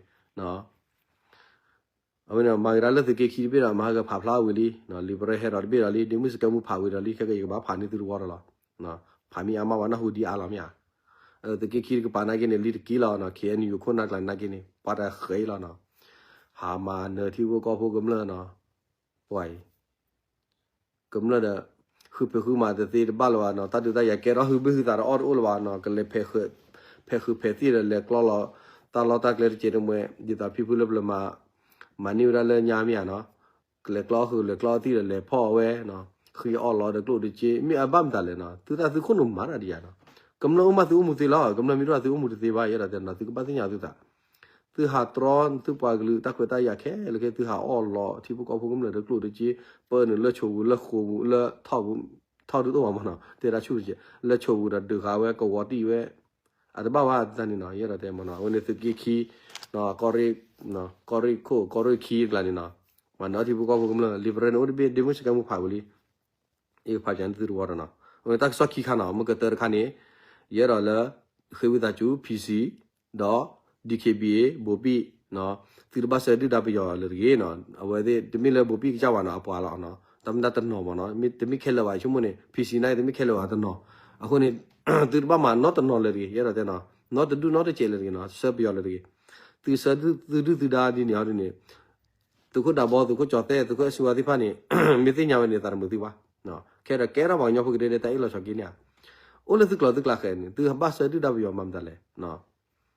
အဝဲန့ၣ် မၤဂ့ၤဒၣ်လၢသုးက့ခံတဘ့ၣ်ဒီး မၤဟးဂီၤဖးဖျါဝံၤလံ, လံာ်ပရၢဟဲဒီးတဘ့ၣ်ဒီးလံ, ဒ့မုၢ်စကဲမူဖးဝံၤဒီးလံ, ခဲကနံၣ်အံၤကဘၣ်ဖးန့ၢ်သုတဝီဒီးလီၤ. ဖးမ့ၢ်အါမးဝဲနၢ်ဟူဒ်အါလီၤမ့ၢ်ဧါ. သုးက့ခံတကပၤနာ်က့န့ၣ် လံတက့ၢ်လီၤ, ခဲအံၤနယူၤခိၣ်နၢ်ကျါနာ်က့န့ၣ် ပှၤတဃဲလီၤနီၤ, ဟးမၤနၢၤထံဖိကီၢ်ဖိကမျၢၢ်နီၤ, ပှၤအံၤ ကမျၢၢ်ဒီး ဃုဖံးဃုမၤတသ့တဘၣ်လၢၤဘၣ်နီၤ, တၢ်ဒုးတၢ်ယၤကဲထီၣ် ဟုဘ့ၣ်ဟုသးဒီးအီၣ်တအိၣ်လၢၤဘၣ်နီၤ, ကလဲၤ ဖဲးဃုဖဲးသံၣ်ဒီးလဲၤကျီလီၤ တၢ်လီၢ်တၢ်ကျဲတကဲးတမှဲ, ဒ်သိးဖံဖုလၢပျၢၤမၤ မၤန့ၢ်ဝဲဒၣ်လၢညါမ့ၢ်ဧါနီၤ, ကလဲၤကျီဃုာ်လဲၤကျီသံၣ်ဒီးလဲၤဖီၣ်အဝဲ, ဃံအီၣ်လီၤဒီးကျိၣ်တက့ၢ်, မ့ၢ်အဘၣ်မတၤလဲၣ်နီၤ, သုသးသုခိၣ်နူာ်မၤတၢ်ဒ်ယၤနီၤ, ကမျၢၢ်အိၣ်မးသုအိၣ်မူသ့လီၤ, ကမျၢၢ်မ့ၢ်တအိၣ်သုအိၣ်မူတသ့ဘၣ်, ယအဲၣ်ဒိးတဲနီၤ, သုကဘၣ်သ့ၣ်ညါသုသး သုဟးတြီသုပှၤကလုာ်တၢ်ခွဲးတၢ်ယာ်ခဲလၢာ်ခဲ သုဟးအီၣ်လီၤထံဖိကီၢ်ဖိကမျၢၢ်ဒီးကျိၣ်တက့ၢ်, ပၢနုာ်လၢဆိပူၤလၢဃိာ်ပူၤလၢထီၣ်ပူၤ, ထီၣ်ဒုးတအိၣ်ဘၣ်မးနီၤ, တဲဒၣ်ဆူၣ်တက့ၢ်, လၢဆိပူၤဒီးဒုးဃာ်ဝဲကဝီၤတံၢ်ဝဲ, အတဘၣ်ဝဲတၢ်န့ၣ်နီၤ, ယအဲၣ်ဒိးတဲမးနီၤ, အဝဲန့ၣ်သုးက့ခံ, ကီၢ်ရ့ၣ်, ကီၢ်ရ့ၣ်ခိၣ် ကီၢ်ရ့ၣ်ခံတကျါန့ၣ်နီၤ, မၤနၢၤထံဖိကီၢ်ဖိကမျၢၢ် လံာ်ပရၢန့ၣ်အိၣ်တဘ့ၣ် ဒ့မုၢ်စကဲမူဖးဝံၤလံ ယကဖးပၠးန့ၢ်သုတဝီဒီးနီၤ, အဝဲတၢ်ကစီၣ်ခံခါနီၤ, မ့ၢ်ကတၢၢ်တခါန့ၣ်, ယအဲၣ်ဒိးလၢ ဃ့ဝံသးစူၤ P C ဒီး D K B A ဘိးဘံၣ်, သုတဘၣ်ဆှၢဒုၣ်ဒါပယီၤလၢၤတဂ့ၤနီၤ, အဝဲသ့ၣ်တမ့ၢ်လၢဘိးဘံၣ်ကစၢ်ဘၣ်နီၤ, အပှၤလီၤ, တၢ်မ့ၢ်တၢ်တနီၤမးနီၤ, တမ့ၢ်ခဲလၢာ်ဘၣ်, ဆိကမိၣ်န့ၣ် P C န့ၣ် တမ့ၢ်ခဲလၢာ်ဘၣ်တနီၤ, အဃိန့ၣ် သုတဘၣ်မၤနီတနီၤလၢၤတဂ့ၤ, ယအဲၣ်ဒိးတဲနီၤ, နီတဒူၣ်နီတစဲးလၢၤတဂ့ၤနီၤ, ဆှၢပယီၤလၢၤတဂ့ၤ, သုဆှၢသုဒုၣ်သုဒါဒ်န့ၣ်အီၤဒ်န့ၣ် သုးခိၣ်ဒးဘီ သုးခိၣ်ကၠီၤသဲၣ် သုးခိၣ်အစံဝါသ့ၣ်တဖၣ်န့ၣ် မ့ၢ်သ့ၣ်ညါဝဲန့ၣ် သးတမုာ်သုဘၣ်, ခဲဒီးကဲထီၣ်ပှၤကညီဖိကဒဲဒဲတၢ်အ့ၣ်လိာ်ဆိးက့န့ၣ်ဧါ, အိၣ်လၢသုကျိၤသုကျဲဃဲန့ၣ် သုဘၣ်ဆှၢဒုၣ်ဒါပယီၤမၤမတၤလဲၣ်,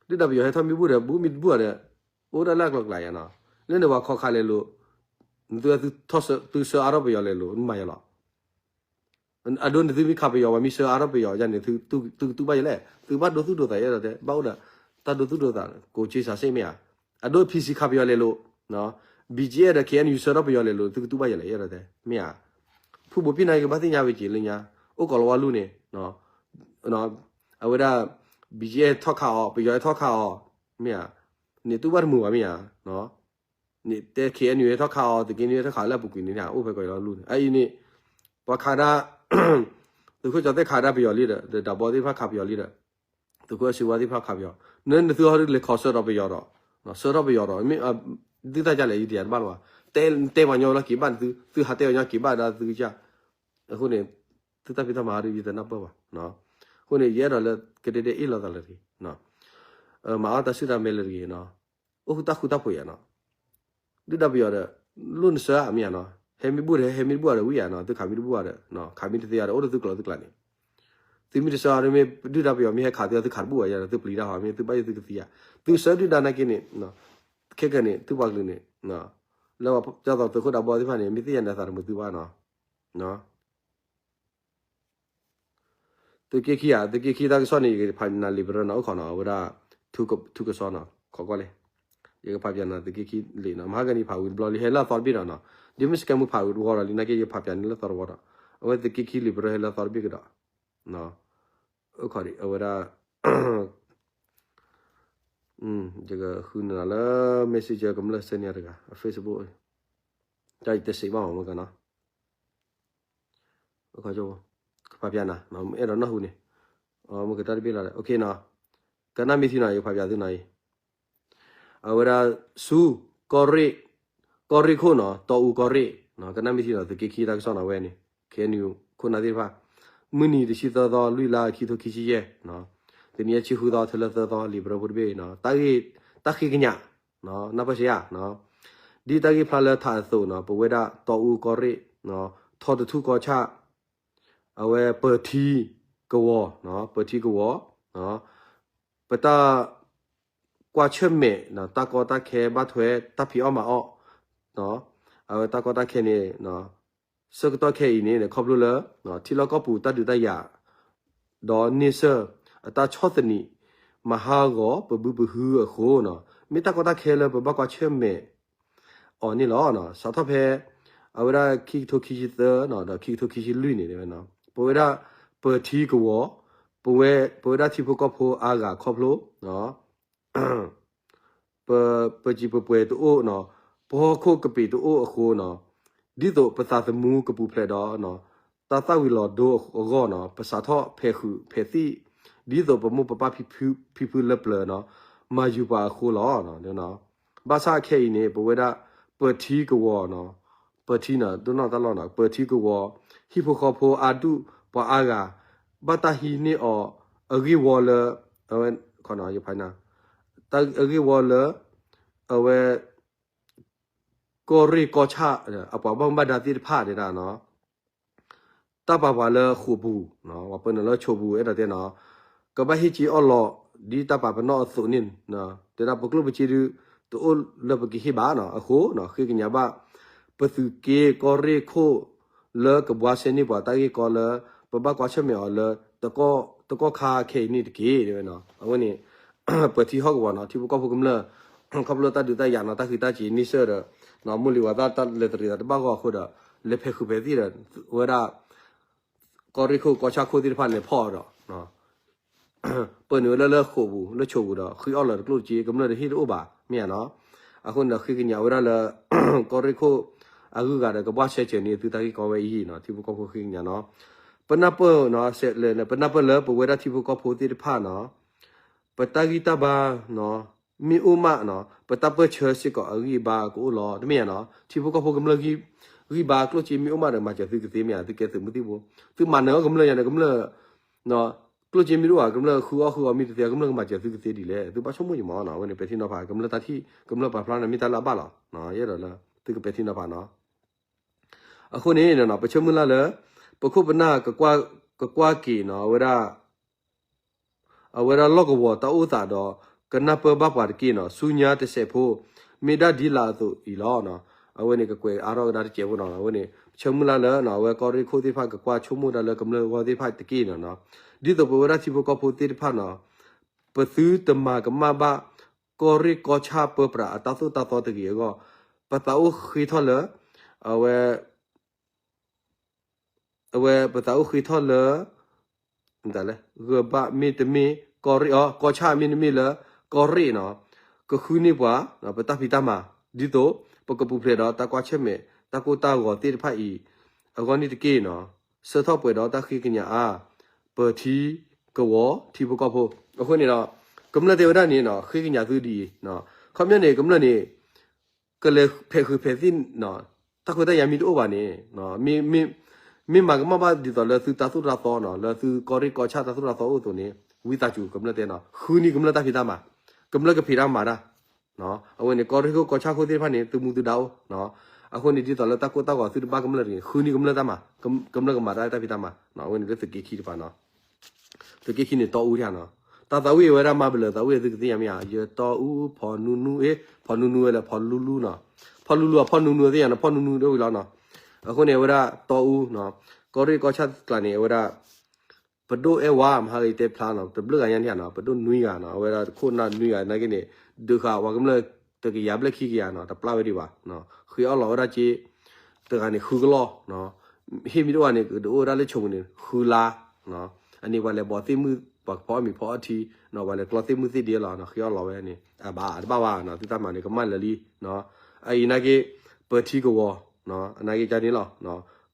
ဒုၣ်ဒါပယီၤဟဲထီၣ်မ့ၢ်ဘူၣ်ဒီး ဘူးမ့ၢ်တဘူၣ်ဒီး အိၣ်ဒၣ်လၢအကျိၤကျဲယါနီၤ, လၢန့ၣ်ပှၤခိးခးလဲၤလိာ်, သုသုဆှၢအါထီၣ်ပယီၤလဲၤလိာ် မ့ၢ်မၤယါလီၤ အဒိန့ၣ်သုမ့ၢ်ခးပယီၤ ပှၤမ့ၢ်ဆှၢအါထီၣ်ပယီၤယါန့ၣ် သုကတူၢ်ဘၣ်ယဲလဲၣ်, သုဘၣ်ဒိသူၣ်ဒိသး ယအဲၣ်ဒိးတဲ ဘၣ်အိၣ်ဒီး တၢ်ဒိသူၣ်ဒိသး ကိးက့စးစ့ၣ်မ့ၢ်ဧါ, အဒိ P C ခးပယီၤလဲၤလိာ်, B G F ဒီး K N U ဆှၢထီၣ်ပယီၤလဲၤလိာ် သုကတူၢ်ဘၣ်ယဲလဲၣ် ယအဲၣ်ဒိးတဲ မ့ၢ်ဧါ, ဖုဘိးပံၣ်နာ်က့ၤကဘၣ်သ့ၣ်ညါဝဲက့ၤလၢညါ, အိၣ်ကိးလီၤဝါလူၢ်န့ၣ်, အဝဲဒၣ် B G F ထီၣ်ခးအီၤ ပယီၤထီၣ်ခးအီၤ, မ့ၢ်ဧါ, န့ၣ်တူၢ်ဘၣ်တမုာ်ဘၣ်မ့ၢ်ဧါ, န့ၣ်တဲ K N U ထီၣ်ခးအီၤ သုးက့နွံထီၣ်ခးလၢအပူၤကွံာ်န့ၣ် အိၣ်ဖဲကိးလီၤလူၢ်န့ၣ် အအံၤန့ၣ်, ပှၤခးဒၣ်, သုးခိၣ်ကၠီၤသဲၣ်ခးဒၣ်ပယီၤလံဒီး ဒီးဒးဘီသ့ၣ်တဖၣ်ခးပယီၤလံဒီး, သုးခိၣ်အစံဝါသ့ၣ်တဖၣ်ခးပယီၤ, နသုဟီဒုးလဲၤခိးဆှၢဒီးပယီၤဒီး, ဆှၢထီၣ်ပယီၤဒီး မ့ၢ်, သုတၢ်ကလဲၣ် ယတယၤတဘၣ်လၢၤဘၣ်, တဲပှၤကညီလၢက့ၤဘၣ်သု, သုဟးတဲပှၤကညီက့ၤဘၣ်ဒီးသုကစၢ်, အဃိန့ၣ်, သုတၢ်ဖံးတၢ်မၤဟီဒုးယတနၢ်ပၢၢ်ဘၣ်, အဃိန့ၣ် ယအဲၣ်ဒိးလၢကဒဲဒဲအ့ၣ်လိာ်သးလၢၤတဂ့ၤ မၤအီၣ်တၢ်ဆူၣ်တၢ်မဲလၢၤတဂ့ၤနီၤ, အိၣ်ဃုာ်တၢ်ဃူတၢ်ဖိးယၤနီၤ, ဒုၣ်ဒါပယီၤဒီး, လိၣ်နဆှၢဧါမ့ၢ်ယၤနီၤ, ဟဲမ့ၢ်ဘူၣ်ဒီး ဟဲမ့ၢ်ဘူၣ်ဒီးဝံဧါနီၤ, သုခးမ့ၢ်တဘူၣ်ဒီး, ခးမ့ၢ်တသ့ဧါဒီး အိၣ်လၢသုကျိၤသုကျဲန့ၣ်, သုမ့ၢ်တဆှၢအီၤဒီးမ့ၢ်ဒုၣ်ဒါပယီၤမ့ၢ်ဟဲခးသု သုခးတဘူၣ်ဘၣ်ယၤဒီး သုပျံၤတၢ်ဃီမ့ၢ်သုဘၣ်ယိၣ်သုကသံဧါ, သုဆှၢဒုၣ်ဒါနာ်က့န့ၣ်, ခဲကနံၣ်န့ၣ် သုပှၤကလုာ်န့ၣ်, လၢပှၤကၠီသီးသုးခိၣ်ဒးဘီသ့ၣ်တဖၣ်န့ၣ် မ့ၢ်သ့ၣ်ညါန့ၣ် အသးတမုာ်သုဘၣ်နီၤ သုးက့ခံဧါ, သုးက့ခံတၢ်ကစီၣ်န့ၣ် ယကဖးနၤလံာ်ပရၢနီၤ အိၣ်ခိးနီၤ အဝဲဒၣ် ထူကစီနီၤ ခိးကွၢ်လဲၣ်, ယကဖးပၠးနၤသုးက့ခံလံာ်နီၤ မဟါကနံၤဖးဝံၤတဘျီလံ ဟဲလၢအသီတဘ့ၣ်ဒီးနီၤ, ဒ်မ့ၢ်စကဲမူဖးဝံၤတဝီဒီးလံ နာ်က့ယကဖးပၠးန့ၣ်လၢသီတဝီဒီး, အဝဲသုးက့ခံလံာ်ပရၢဟဲလၢအသီတဘ့ၣ်ကဒီး, အိၣ်ခိးဒံး အဝဲဒၣ် ယကဃုနၤလၢ messenger ကမျၢၢ်စဲန့ၣ်တဂၤ Facebook, တၢ်ယတစံးဘၣ်မးမ့ၢ်ကနီၤ ကဖးပၠးနၤ အဲၣ်ဒိးနၢ်ဟူန့ၣ်, မ့ၢ်ကတၢၢ်တဘ့ၣ်လီၤဒီး ကနၣ်မ့ၢ်ထံနီၤ ယကဖးပၠးသုနီၤအံၤ, အဝဲဒၣ် ဆူ ကီၢ်ရ့ၣ်, ကီၢ်ရ့ၣ်ခိၣ်နီၤ တီအူကီၢ်ရ့ၣ်, ကနၣ်မ့ၢ်ထံနီၤ သုးက့ခံတၢ်ကစီၣ်နီၤဝဲန့ၣ် ခဲအံၤ ခိၣ်နၢ်သ့ၣ်တဖၣ်, မုၢ်နံၤတဆံသၢသီ လွံၢ်လါ ခံထိခံဆံယဲၢ်, တနံၤအံၤ ဆံဃုသီ ထၢလၢသၢသီ လံာ်ပရၢဖိတဘ့ၣ်နီၤ တၢ်ဂ့ၢ်, တၢ်ဃ့ကညး နၢ်ပၢၢ်စ့ဧါ, ဒ်တၢ်ဂ့ၢ်ဖျါလၢထးအသိးနီၤ ပဝဲဒၣ်တီအူကီၢ်ရ့ၣ်, ထီတထူၣ်ကီၢ်ဆၣ်, အဝဲပၢၤထံကဝီၤ, ပၢၤထံကဝီၤ, ပတၢ်ကွၢ်ဆၢၣ်မဲာ် တၢ်ကီတၢ်ခဲဘၣ်ထွဲ တၢ်ဖံးအီၣ်မၤအီၣ်, အဝဲတၢ်ကီတၢ်ခဲန့ၣ် ဆၢကတီၢ်ခဲအံၤန့ၣ် ခီဖျိလၢ ထံလီၢ်ကီၢ်ပူၤတၢ်ဒုးတၢ်ယၤ ဒီးန့ဆၢၣ် အတၢ်ဆီၣ်သနံး မၤဟးဂီၤပဘုပဟုအဃိနီၤ မ့ၢ်တၢ်ကီတၢ်ခဲလၢပဘၣ်ကွၢ်ဆၢၣ်မဲာ်အီၤန့ၣ်လီၤ. စးထီၣ်ဖဲ အဝဲဒၣ်ခံကထိခံဆံသၢနီၤ ဒီးခံကထိခံဆံလွံၢ်န့ၣ် ပဝဲဒၣ်ပၢၤထံကဝီၤ ပဝဲ ပဝဲဒၣ်ထံဖိကီၢ်ဖိအါဂၤခီဖျိ ပ ပစံးပပှဲၤတအိၣ်နီၤ, ပဟီၣ်ခိၣ်ကပံာ်တအိၣ်အဃိနီၤ, ဒ်သိးပသးသမူကပူၤဖျဲးဒီး တၢ်သၣ်ဝံၤလီၤဒိအဂီၢ်နီၤ, ပစးထီၣ်ဖဲးဃုာ်ဖဲးသံၣ် ဒ်သိးပမိၢ်ပပၢ်ဖံဖုလၢပျၢၤနီၤ မၤယုၤပှၤအဃိလီၤ. ဘၣ်ဆၣ်ခဲအံၤန့ၣ် ပဝဲဒၣ် ပထံကဝီၤနီၤ ပထံနီၤ ဒိၣ်နီၢ်တၢ်လီၢ်နီၤ ပထံကဝီၤ ဟံၣ်ဖိဃီဖိအါဒူၣ်ပှၤအါဂၤ ဘၣ်တၢ်ဟံးန့ၢ်အီၤ အဂ့ၢ်ဝီလၢ အဝဲ ယဖးနၤ တၢ်အဂ့ၢ်ဝီလၢ အဝဲ ကီၢ်ရ့ၣ်ကီၢ်ဆၣ် အပှၤဘၣ်မူဘၣ်ဒါသ့ၣ်တဖၣ်န့ၣ်ဒၣ်နီၤ တၢ်ပာ်ပှၤလၢဃိာ်ပူၤ ပှၤပၢနုာ်လၢဆိပူၤ အဲၣ်ဒိးတဲနီၤ ကဘၣ်ဟ့ၣ်က့ၤအီၣ်လီၤ ဒ်တၢ်ပာ်ပနီၣ်အသိးန့ၣ် တဲဒၣ်ပကျိၣ်ပစ့ဒု တအိၣ်လၢပကဟ့ၣ်ဘၣ်နီၤ အဃိ ဃ့ကညးဘၣ် ပသုးက့ကီၢ်ရ့ၣ်ခိၣ်လၢကဘှါရှဲန့ၢ်ပှၤတၢ်ဂ့ၢ်ကီလၢ ပဘၣ်ကွၢ်ဆၢၣ်မဲာ်အီၤလၢ တကီၢ်ခါခဲအံၤန့ၣ်တက့ၢ် တဲဝဲနီၤ အဝဲန့ၣ် ပထံဟီၣ်ကဝီၤနီၤ ထံဖိကီၢ်ဖိကမျၢၢ် ခီဖျိတၢ်ဒုးတၢ်ယၤနီၤ တၢ်ဃံးတၢ်စ့ၤန့ဆၢၣ်ဒီး မိၢ်လံၤဝၤသၣ်တၢ်လဲၤတရံးသးတဘၣ်ဂီၢ်အဃိဒီး လဲၤဖဲးဃုာ်ဖဲးသံၣ်ဒီး ဝဲဒၣ် ကီၢ်ရ့ၣ်ခိၣ်ကီၢ်ဆၣ်ခိၣ်သ့ၣ်တဖၣ်လဲၤဖီၣ်အီၤဒီး ပၢနုာ်ဝဲလၢလၢဃိာ်ပူၤ လၢဆိပူၤဒီး ဃ့အီၣ်လီၤတကျိၣ်စ့ ကမျၢၢ်တဟ့ၣ်တအိၣ်ဘၣ် မ့ၢ်ဧါနီၤ အဃိန့ၣ်ဒီးဃ့ကညးဝဲဒၣ်လၢ ကီၢ်ရ့ၣ်ခိၣ်အဂုၤအဂၤဒီး ကဘှါရှဲစၢၤန့ၢ်သုတၢ်ဂ့ၢ်ကီဝဲအံၤနီၤ ထံဖိကီၢ်ဖိဃ့ကညးနီၤ ပနၢ်ပၢၢ်နီၤ ပနၢ်ပၢၢ်လၢပဝဲဒၣ်ထံဖိကီၢ်ဖိသ့ၣ်တဖၣ်နီၤ ပတၢ်ဂံၢ်တၢ်ဘါနီၤ မ့ၢ်အိၣ်မးနီၤ ပတၢ်ပၢၢ်ဆၢစ့ၢ်ကီးအဂံၢ်အဘါကအိၣ်လီၤ တမ့ၢ်ဧါနီၤ ထံဖိကီၢ်ဖိကမျၢၢ်ဂံၢ်ဘါကျိၣ်စ့မ့ၢ်အိၣ်မးဒီး မၤစၢၤသုကသ့မ့ၢ်ဧါ သုကဲသုးမုၢ်သံၣ်ဘိ သုမၤနၢၤအီၣ်ကမျၢၢ်ယၤန့ၣ် ကမျၢၢ် ကျိၣ်စ့မ့ၢ်တအိၣ်ဘၣ် ကမျၢၢ်ဃုအီၣ်ဃုအီမ့ၢ်တသ့ ကမျၢၢ်ကမၤစၢၤသုကသ့ဒ်လဲၣ် သုဘၣ်ဆိကမိၣ်ယမးနီၤ အဝဲန့ၣ်ပဲာ်ထံနီၤဖး ကမျၢၢ်တၢ်ထံၣ် ကမျၢၢ်ပာ်ဖျါန့ၣ်မ့ၢ်တၢ်လၢအဘၣ်လီၤ ယအဲၣ်ဒိးလၢ သုကပဲာ်ထံနီၤဖးနီၤ အဃိန့ၣ် ပဆၢမုၢ်လၢ်လၢ ပခိၣ်ပနၢ် ကကွၢ်က့ၤနီၤ အဝဲဒၣ် အဝဲဒၣ်လီၢ်ကဝီၤတၢ်အိၣ်သးဒီး ကနၢ်ပၢၢ်ဘၣ်ပှၤတက့ၢ်နီၤ ဆူညါတစဲးဖိ မ့ၢ်ဒၣ်ဒ်လာ်အသိးအံၤလီၤ. အဝဲန့ၣ်ကကွဲးအါထီၣ်ကဒါတစဲးဖိနီၤ အဝဲန့ၣ် ဆၢမုၢ်လၢ်လၢ အဝဲကီၢ်ရ့ၣ်ခိၣ်သ့ၣ်တဖၣ်ကကွၢ်ဆိကမိၣ်ဒၣ်လၢကမျၢၢ်ဂီၢ်သ့ၣ်တဖၣ်တက့ၢ်နီၤ ဒ်သိးပဝဲဒၣ်ထံဖိကီၢ်ဖိသ့ၣ်တဖၣ်နီၤ ပသုတမၤကမၣ်ဘၣ် ကီၢ်ရ့ၣ်ကီၢ်ဆၣ်ပၢပြးအတၢ်သိၣ်တၢ်သီတဂ့ၤအဂီၢ် ပသးအိၣ်ဃ့ထီၣ်လၢ အဝဲ အဝဲပသးအိၣ်ဃ့ထီၣ်လၢ မတၤလဲၣ် ဂၢၤဘၣ်မ့တမ့ၢ် ကီၢ်ရ့ၣ်အီၤ ကီၢ်ဆၣ်မ့တမ့ၢ်လၢ ကီၢ်ရ့ၣ်နီၤ ကဃုန့ၢ်ပှၤ ပတၢ်ဖံးတၢ်မၤ ဒ်သိး ပကပူၤဖျဲးဒီးတၢ်ကွၢ်ဆၢၣ်မဲာ် တၢ်ကိၢ်တၢ်ဂီၤသ့ၣ်တဖၣ်အံၤ အဂီၢ်န့ၣ်တက့ၢ်နီၤ ဆၢထီၣ်ပှဲၤဒီးတၢ်ဃ့ကညးအါ ပထံကဝီၤထံဖိကီၢ်ဖိ အဃိန့ၣ်ဒီး ကမျၢၢ်တဲဝဲဒၣ်န့ၣ်နီၤ ဃ့ကညးသုဒ်အံၤ ခီပညီန့ၣ် ကမျၢၢ်န့ၣ် ကလဲၤဖဲးဃုာ်ဖဲးသံၣ် တၢ်ခွဲးတၢ်ယာ်မ့ၢ်တအိၣ်ဘၣ်န့ၣ် မ့ၢ်မၤကမၣ်ဘၣ်ဒ်သိးလၢသုတၢ်သိၣ်တၢ်သီနီၤ လၢသုကီၢ်ရ့ၣ်ကီၢ်ဆၣ်တၢ်သိၣ်တၢ်သီအိၣ်အသိးန့ၣ် ဝံသးစူၤကမျၢၢ်တဲနီၤ ဃုန့ၢ်ကမျၢၢ်တၢ်ဖံးတၢ်မၤ ကမျၢၢ်ကဖံးတၢ်မၤတၢ် အဝဲန့ၣ် ကီၢ်ရ့ၣ်ခိၣ်ကီၢ်ဆၣ်ခိၣ်သ့ၣ်တဖၣ်န့ၣ် သုမူသုဒါအိၣ် အဃိန့ၣ် ဒ်သိးလၢတၢ်ကိၢ်တၢ်ဂီၤသုတဘၣ်ကမျၢၢ်တဂ့ၤ ဃုန့ၢ်ကမျၢၢ်တၢ်မၤ ကမျၢၢ်ကမၤတၢ်တၢ်ဖံးတၢ်မၤ အဝဲန့ၣ်လၢသုးက့ခံတပၤနီၤ သုးက့ခံန့ၣ်တီအူဒၣ်နီၤ တၢ်သးဝံၣ်အဝဲဒၣ်မၤဘၣ်လၢၤသးဝံၣ်သုကသ့ၣ်ညါမ့ၢ်ဧါ ယတီအူ ဖီနူနူ အ့ ဖီနူနူဝဲလၢဖီလူလူနီၤ ဖီလူလူအဖီနူနူသ့ၣ်ညါနီၤ ဖီနူနူဒ်ဝံၤလီၤနီၤ အဃိန့ၣ် အဝဲဒၣ်တီအူနီၤ ကီၢ်ရ့ၣ်ကီၢ်ဆၣ်ကျါန့ၣ် အဝဲဒၣ် ပဒိၣ်အဲၣ်ဝါ မဟါဂ့ၤတဲဖျါနီၤ တဘျုးဂၤညါန့ၣ်နီၤ ပဒိၣ်နွံဂၤနီၤ အဝဲဒၣ်ခိၣ်နၢ်နွံဂၤနာ်က့န့ၣ် ဒုးဃာ်ဝဲကမျၢၢ်တကယၤဘျဲၣ်ခံကယၤနီၤ တပျၢ်ဝဲဒံးဘၣ် ဃ့အီၣ်လီၤဝဲဒၣ်က့ တဂၤန့ၣ် ဃုကလီၢ် ဟ့ၣ်မ့ၢ်တအိၣ်ဘၣ်န့ၣ် ကဒုးအိၣ်ဝဲဒၣ်လၢဆိကမိၣ်န့ၣ် ဃုလါ အန့ၣ်ပှၤလဲၤဘီးသ့ၣ်မုၣ် ပှၤကဖီအီၣ်မ့ၤဖီအီၣ်ထံ ပှၤလဲၤကျီသ့ၣ်မုၣ်သ့ၣ်ဒ့လီၤ ဃ့အီၣ်လီၤဝဲန့ၣ် အဘၣ်တဘၣ်ဘၣ် သုတၢ်မၤန့ၣ် ကမၣ်လၢာ်လံ အအံၤနာ်က့ ပထံကဝီၤ အနာ်က့ကန့ၣ်လီၤ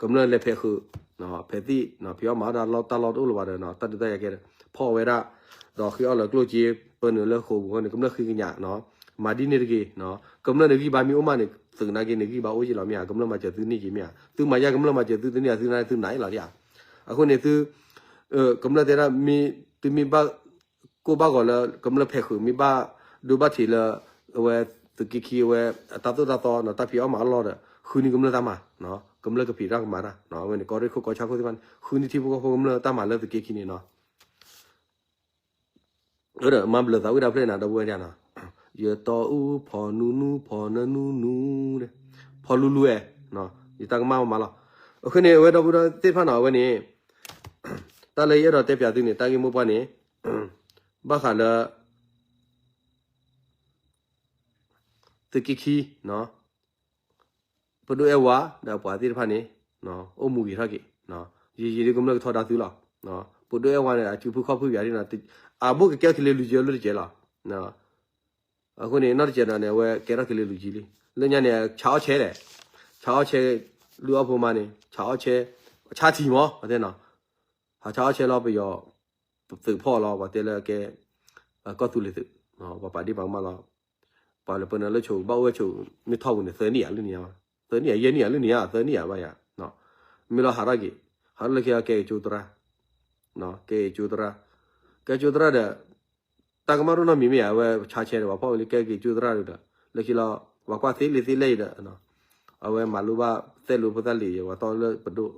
ကမျၢၢ်လဲၤဖဲးဃုာ် ဖဲးသံၣ် ဖံးအီၣ်မၤအီၣ်တၢ်လီၢ်တၢ်လီၢ်တအိၣ်လၢၤဘၣ်ဒီး တၢ်ဒုးတၢ်ယၤကဲ ဖီၣ်ဝဲဒၣ် ဒီးဃ့အီၣ်လီၤကျိၣ်စ့ ပၢနုာ်လၢဃိာ်ပူၤန့ၣ် ကမျၢၢ်ဃ့ကညး မၤဒ်န့ၣ်တဂ့ၤ ကမျၢၢ်န့ၣ်ဂံၢ်ဘါမ့ၢ်အိၣ်မးန့ၣ် သုးနာ်က့န့ၣ်ဂံၢ်ဘါအိၣ်က့ၤလီၤမ့ၢ်ဧါ ကမျၢၢ်မၤစၢၤသုန့ၢ်က့ၤမ့ၢ်ဧါ သုမၤယါကမျၢၢ်မၤစၢၤသုတန့ၢ်ဧါ သုနာ်သုနာ်အ့ၣ်လီၤဒ်ဧါ အဃိန့ၣ်သု ကမျၢၢ်တဲဒၣ် သုမ့ၢ်ဘၣ်ကိၢ်ဘၣ်ဂီၤလၢ ကမျၢၢ်ဖဲးဃုာ် မ့ၢ်ဘၣ်ဒိဘၣ်ထံးလၢ အဝဲသုးက့ခံအဝဲ အတၢ်သိၣ်တၢ်သီ တၢ်ဖံးအီၣ်မၤအီၣ်လီၢ်ဒီး ဃုန့ၢ်ကမျၢၢ်တၢ်မၤ ကမျၢၢ်ကဖံးတၢ်ကမၤတၢ် အဝဲန့ၣ် ကီၢ်ရ့ၣ်ခိၣ်ကီၢ်ဆၣ်ခိၣ်သ့ၣ်တဖၣ်န့ၣ် ဃုန့ၢ်ထံဖိကီၢ်ဖိကမျၢၢ်တၢ်မၤလၢသုးက့ခံန့ၣ်နီၤ မၤဘၣ်လၢာ်သးဝံၣ်တၢ်ဖျၢၣ်နၤ ဒီပုၢ်ဝဲၢ်န့ၣ်နီၤ ယတီအူ ဖီနူနူ ဖီနနူနူ ဖီလူလူဝဲ ယတၢ်ကမၣ်မၤလီၤ အဃိန့ၣ် အဝဲဒီပုၢ်ဒီဝဲၢ်သ့ၣ်တဖၣ်နီၤ အဝဲန့ၣ် တၢ်လၢယအဲၣ်ဒိးတဲပၠးသုန့ၣ် တၢ်ဂ့ၢ်မိၢ်ပှၢ်န့ၣ် ဘၣ်ဃးလၢ သုးက့ခံ ပဒိၣ်အဲၣ်ဝါ ဒီးအပှၤသ့ၣ်တဖၣ်န့ၣ် အိၣ်မူဂ့ၤထီၣ်က့ၤ ယံာ်ယံာ်ဒ်ကမျၢၢ်ကထီဒါသုလီၤ ပဒိၣ်အဲၣ်ဝါန့ၣ် အစုဖုခီၣ်ဖုပၠးဒ်နီၤ အဘိၣ်ကကဲထီၣ်က့ၤလၢလူၤကၠဲလၢတကဲလီၤ အဃိန့ၣ် နီၢ်တကဲဒီးန့ၣ် အဝဲကဲထီၣ်က့ၤလၢလူၤကၠဲလံ လၢညါန့ၣ် ဆါအီၣ်ဆဲလဲၣ် ဆါအီၣ်ဆဲ လုၢ်အီၣ်ဖိမါန့ၣ် ဆါအီၣ်ဆဲ ဆါထံမး အတဲနီၤ ဟးဆါအီၣ်ဆဲလီၤပယီၤ သုးဖီၣ်လီၤ ပှၤတဲလၢကဲ ကီၢ်သူလ့ၤသုး ပှၤပာ်ဒ့ၣ်ပာ်ကမၣ်လီၤ. ပှၤလၢပနၢ်လၢဆိးဘၣ်အိၣ်ဝဲဆိး မ့ၢ်ထီၣ်ပူၤန့ၣ် သၢနံၣ်ဧါ လွံၢ်နံၣ်ဧါ, သၢနံၣ်ဧါ ယဲၢ်နံၣ်ဧါ လွံၢ်နံၣ်ဧါ သၢနံၣ်ဧါဘၣ်ယၤ, မ့ၢ်လီၤဟးထီၣ်က့ၤ ဟးထီၣ်လၢခံကဲကၠိသရၣ်, ကဲကၠိသရၣ်, ကဲကၠိသရၣ်ဒီး တၢ်ကမၣ်ရိၣ်နီတမံၤမ့ၢ်ဧါ အဝဲဆါဆဲဒီး ပှၤဖီၣ်ဝဲလၢကဲက့ၤကၠိသရၣ်ဒီး လၢခံလီၤ ပှၤကွၢ်သ့လံာ်သ့လဲၢ်အံၤဒီး အဝဲမၤလိဘၣ်သဲလိာ်ဖိသၣ်လံာ် ပှၤတီလၢပဒိၣ်,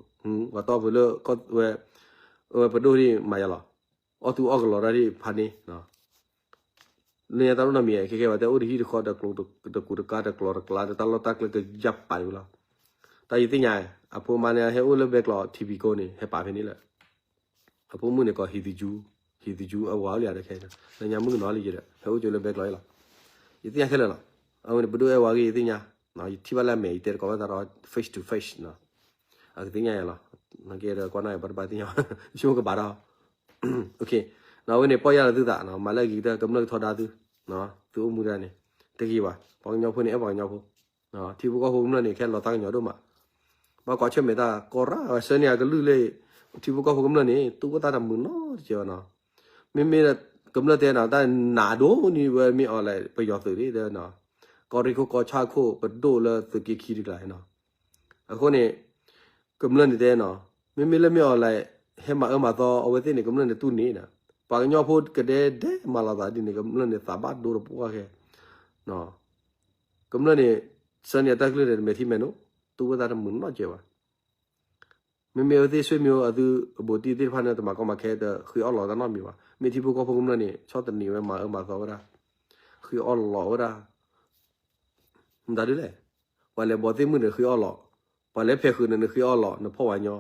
ပှၤတီဖုလၢ ဝဲပဒိၣ်ဒ်မၤယၤလီၤ, အီၣ်သူအီၣ်ကလီၤတၢ်ဒ်ဖးန့ၣ် လၢညါတၢ်ရိၣ်နီတမံၤ ခဲကဲဝဲတဲအိၣ်တဟံၣ်တဃီ တကူတကၤ တကျိၤတကျါ တၢ်လီၢ်တၢ်ကျဲကယၢ်ပာ်ဝဲလီၤ. တၢ်ယသ့ၣ်ညါ အဖိမါန့ၣ် ဟဲအိၣ်လၢဘဲကျိး ထံဖံးကိန့ၣ် ဟဲပာ်ဖဲန့ၣ်လၢ အဖိမုၣ်န့ၣ်ကီးဟံးသယူ, ဟံးသယူအဝၤအိၣ်လံဒီးခဲ လၢညါမုၣ်ကနီၤလံယဒီး ဟဲအိၣ်ကၠိလၢဘဲကျိးအံၤလီၤ. ယသ့ၣ်ညါခဲလၢာ်လီၤ. အဝဲန့ၣ် ပဒိၣ်အဲၣ်ဝါဂ့ၢ်ယသ့ၣ်ညါ, ယထံၣ်ဘၣ်လၢအမဲာ် ယတဲတကိးဘၣ်သးဒီး face to face နီၤ, အကသ့ၣ်ညါယၤလီၤ. နကဲဒီးကွၢ်နီၢ်ယၤ ဘၣ်တဘၣ်သ့ၣ်ညါ ယဆိကမိၣ်ကဘၣ်ဒီး အဝဲန့ၣ် ပီၢ်ယၢ်လီၤသုသးနီၤ, မၤလၢအဂ့ၤကတၢၢ် ကမျၢၢ်ကထီဒါသု, သုအိၣ်မူတၢ်န့ၣ် တဂ့ၤဘၣ်, ပှၤကညီဖိန့ၣ် အဲၣ်ပှၤကညီဖိ, ထံဖိကီၢ်ဖိကမျၢၢ်န့ၣ် ခဲလီၤသးကညီၤဒိၣ်မး, ဘၣ်ကွၢ်ဆၢၣ်မဲာ်တၢ်ကီရၣ်ဝဲ ဆၢန့ၢ်အကလုၢ်လၢ ထံဖိကီၢ်ဖိကမျၢၢ်န့ၣ် တူၢ်ဘၣ်တၢ်တမုာ်နီတစဲးဘၣ်နီၤ, မ့မ့ၢ်ကမျၢၢ်တဲနီၤ တၢ်နးဒိၣ်န့ၣ်ဝဲမ့ၢ်အီၤလဲၣ် ပယီၤသုးဒ်ဒီးနီၤ, ကီၢ်ရ့ၣ်ခိၣ်ကီၢ်ဆၣ်ခိၣ်ပဒိၣ်လၢသုးက့ခံတကျါနီၤ, အဃိန့ၣ် ကမျၢၢ်န့ၣ်တဲနီၤ, မ့မ့ၢ်လၢမ့ၢ်အီၤလဲၣ် ဟဲမၤအၢမၤသီအဝဲသ့ၣ်န့ၣ် ကမျၢၢ်န့ၣ်တူၢ်န့ၣ်နီၤ, ပှၤကညီဖိကဒဲဒဲမၤလီၤသးဒ်န့ၣ် ကမျၢၢ်န့ၣ်သးဘၣ်ဒိတပှၢ်ခဲ ကမျၢၢ်န့ၣ် ဆၢန့ၢ်အတၢ်ကလုၢ်ဒီးမဲာ်ထံမဲာ်နိ တူၢ်ဝဲသးတမုာ်နီတစဲးဘၣ်. မ့မ့ၢ်အဝဲသ့ၣ်ဆွေမျိုးအသုအဘူးတံၢ်သ့ၣ်တဖၣ်န့ၣ် တမၤကီမၤခဲ တဃ့အီၣ်လီၤတၢ်နီတမံၤဘၣ်. မ့ၢ်ထံဖိကီၢ်ဖိကမျၢၢ်န့ၣ် ဆီၣ်သနံးဝဲမၤအၢမၤသီဝဲဒၣ်, ဃ့အီၣ်လီၤဝဲဒၣ် မတၤဒ်လဲၣ်, ပှၤလဲၤဘီသ့ၣ်မုၢ်န့ၣ်ဃ့အီၣ်လီၤ, ပှၤလဲၤဖဲးဃုာ်န့ၣ်နဃ့အီၣ်လီၤ နဖီၣ်ဝဲညီ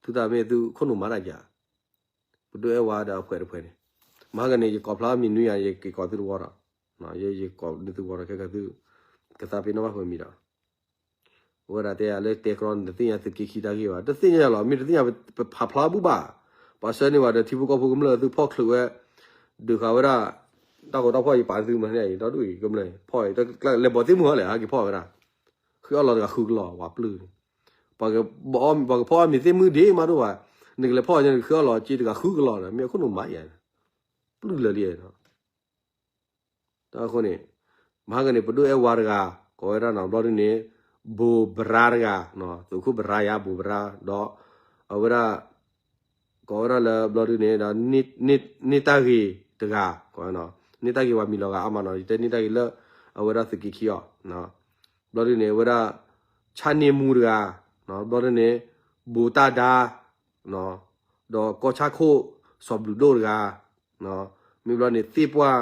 သုတၢ်မ့ၢ်သုခိၣ်နူာ်မၤတၢ်ယၤ, ပဒိၣ်အဲၣ်ဝါဒီးအဖှဲးတဖှဲးန့ၣ်, မဟါကန့ၣ် ယကိးဖျါမံၤနွံယၤ ယက့ၤကိးသုတဝီဒီး, ယကိးနသုဝီဒီး ခဲကသု ကသးပ့ၤနီၣ်ဘၣ်ဃုာ်မံၤဒီး, အဝဲဒၣ်တဲယၤလၢတဲကြီန့ၣ် တသ့ၣ်ညါသုးက့ခံတၢ်ဂ့ၢ်ဘၣ်, တသ့ၣ်ညါလီၤ မ့ၢ်တသ့ၣ်ညါပဖးဖျါဘူၣ်ဘၣ်, ပှၤဆၢန့ၢ်ဝဲဒီးထံဖိကီၢ်ဖိကမျၢၢ်သုဖီၣ်ချုးဝဲ, ဒုးဃာ်ဝဲဒၣ်, တၢ်ဃိးတၢ်ဖီၣ်ယပာ်သုမၤန့ၣ် ဒီဒူၣ်အံၤ ကမျၢၢ်ဖီၣ်အံၤ လဲၤဘီသ့ၣ်မုၢ်ဟီလဲၣ် ဟဲက့ၤဖီၣ်ဝဲဒၣ် ဃ့အီၣ်လီၤတဂၤဃုကလီၤ ပှၤပျုၢ်န့ၣ်, ပှၤကဖီၣ်အီၣ်မ့ၤသ့ၣ်မုၢ်ဒ့မးဒိၣ်ဘၣ်, နကလဲၤဖီၣ်ညါ နကဃ့အီၣ်လီၤစ့တဂၤဃုကလီၤဒီး မ့ၢ်အခိၣ်နူာ်မၤယၤ, ပျုၢ်လၢာ်လံ, တၢ်အဃိန့ၣ်, မဟါကန့ၣ် ပဒိၣ်အဲၣ်ဝါတဂၤ ကိးဝဲဒၣ်နီၤ ဘျီဒုန့ၣ်, ဘိးဘရါတဂၤ, သုးခိၣ်ဘရါယါ ဘိးဘရါ ဒီး အဝဲဒၣ် ကိးဝဲဒၣ်လၢဘျီဒုန့ၣ်ဒီး န့ၢ်တၢ်ဂ့ၤတဂၤ, န့ၢ်တၢ်ဂ့ၤဝဲမံၤလီၤဂာ်အါမးနီၤ ယတဲန့ၢ်တၢ်ဂ့ၤလၢ အဝဲဒၣ်သုးက့ခံအီၤ, ဘျီဒုန့ၣ် အဝဲဒၣ် ဆၣ်န့ၢ်မူတဂၤ, ဘျီဒုန့ၣ် ဘိးတၢ်ဒါ, ဒီးကီၢ်ဆၣ်ခိၣ်စီၤဘျုးဒိၣ်တဂၤ, မ့ၢ်ဘျီန့ၣ် သ့ၣ်ပှၢ်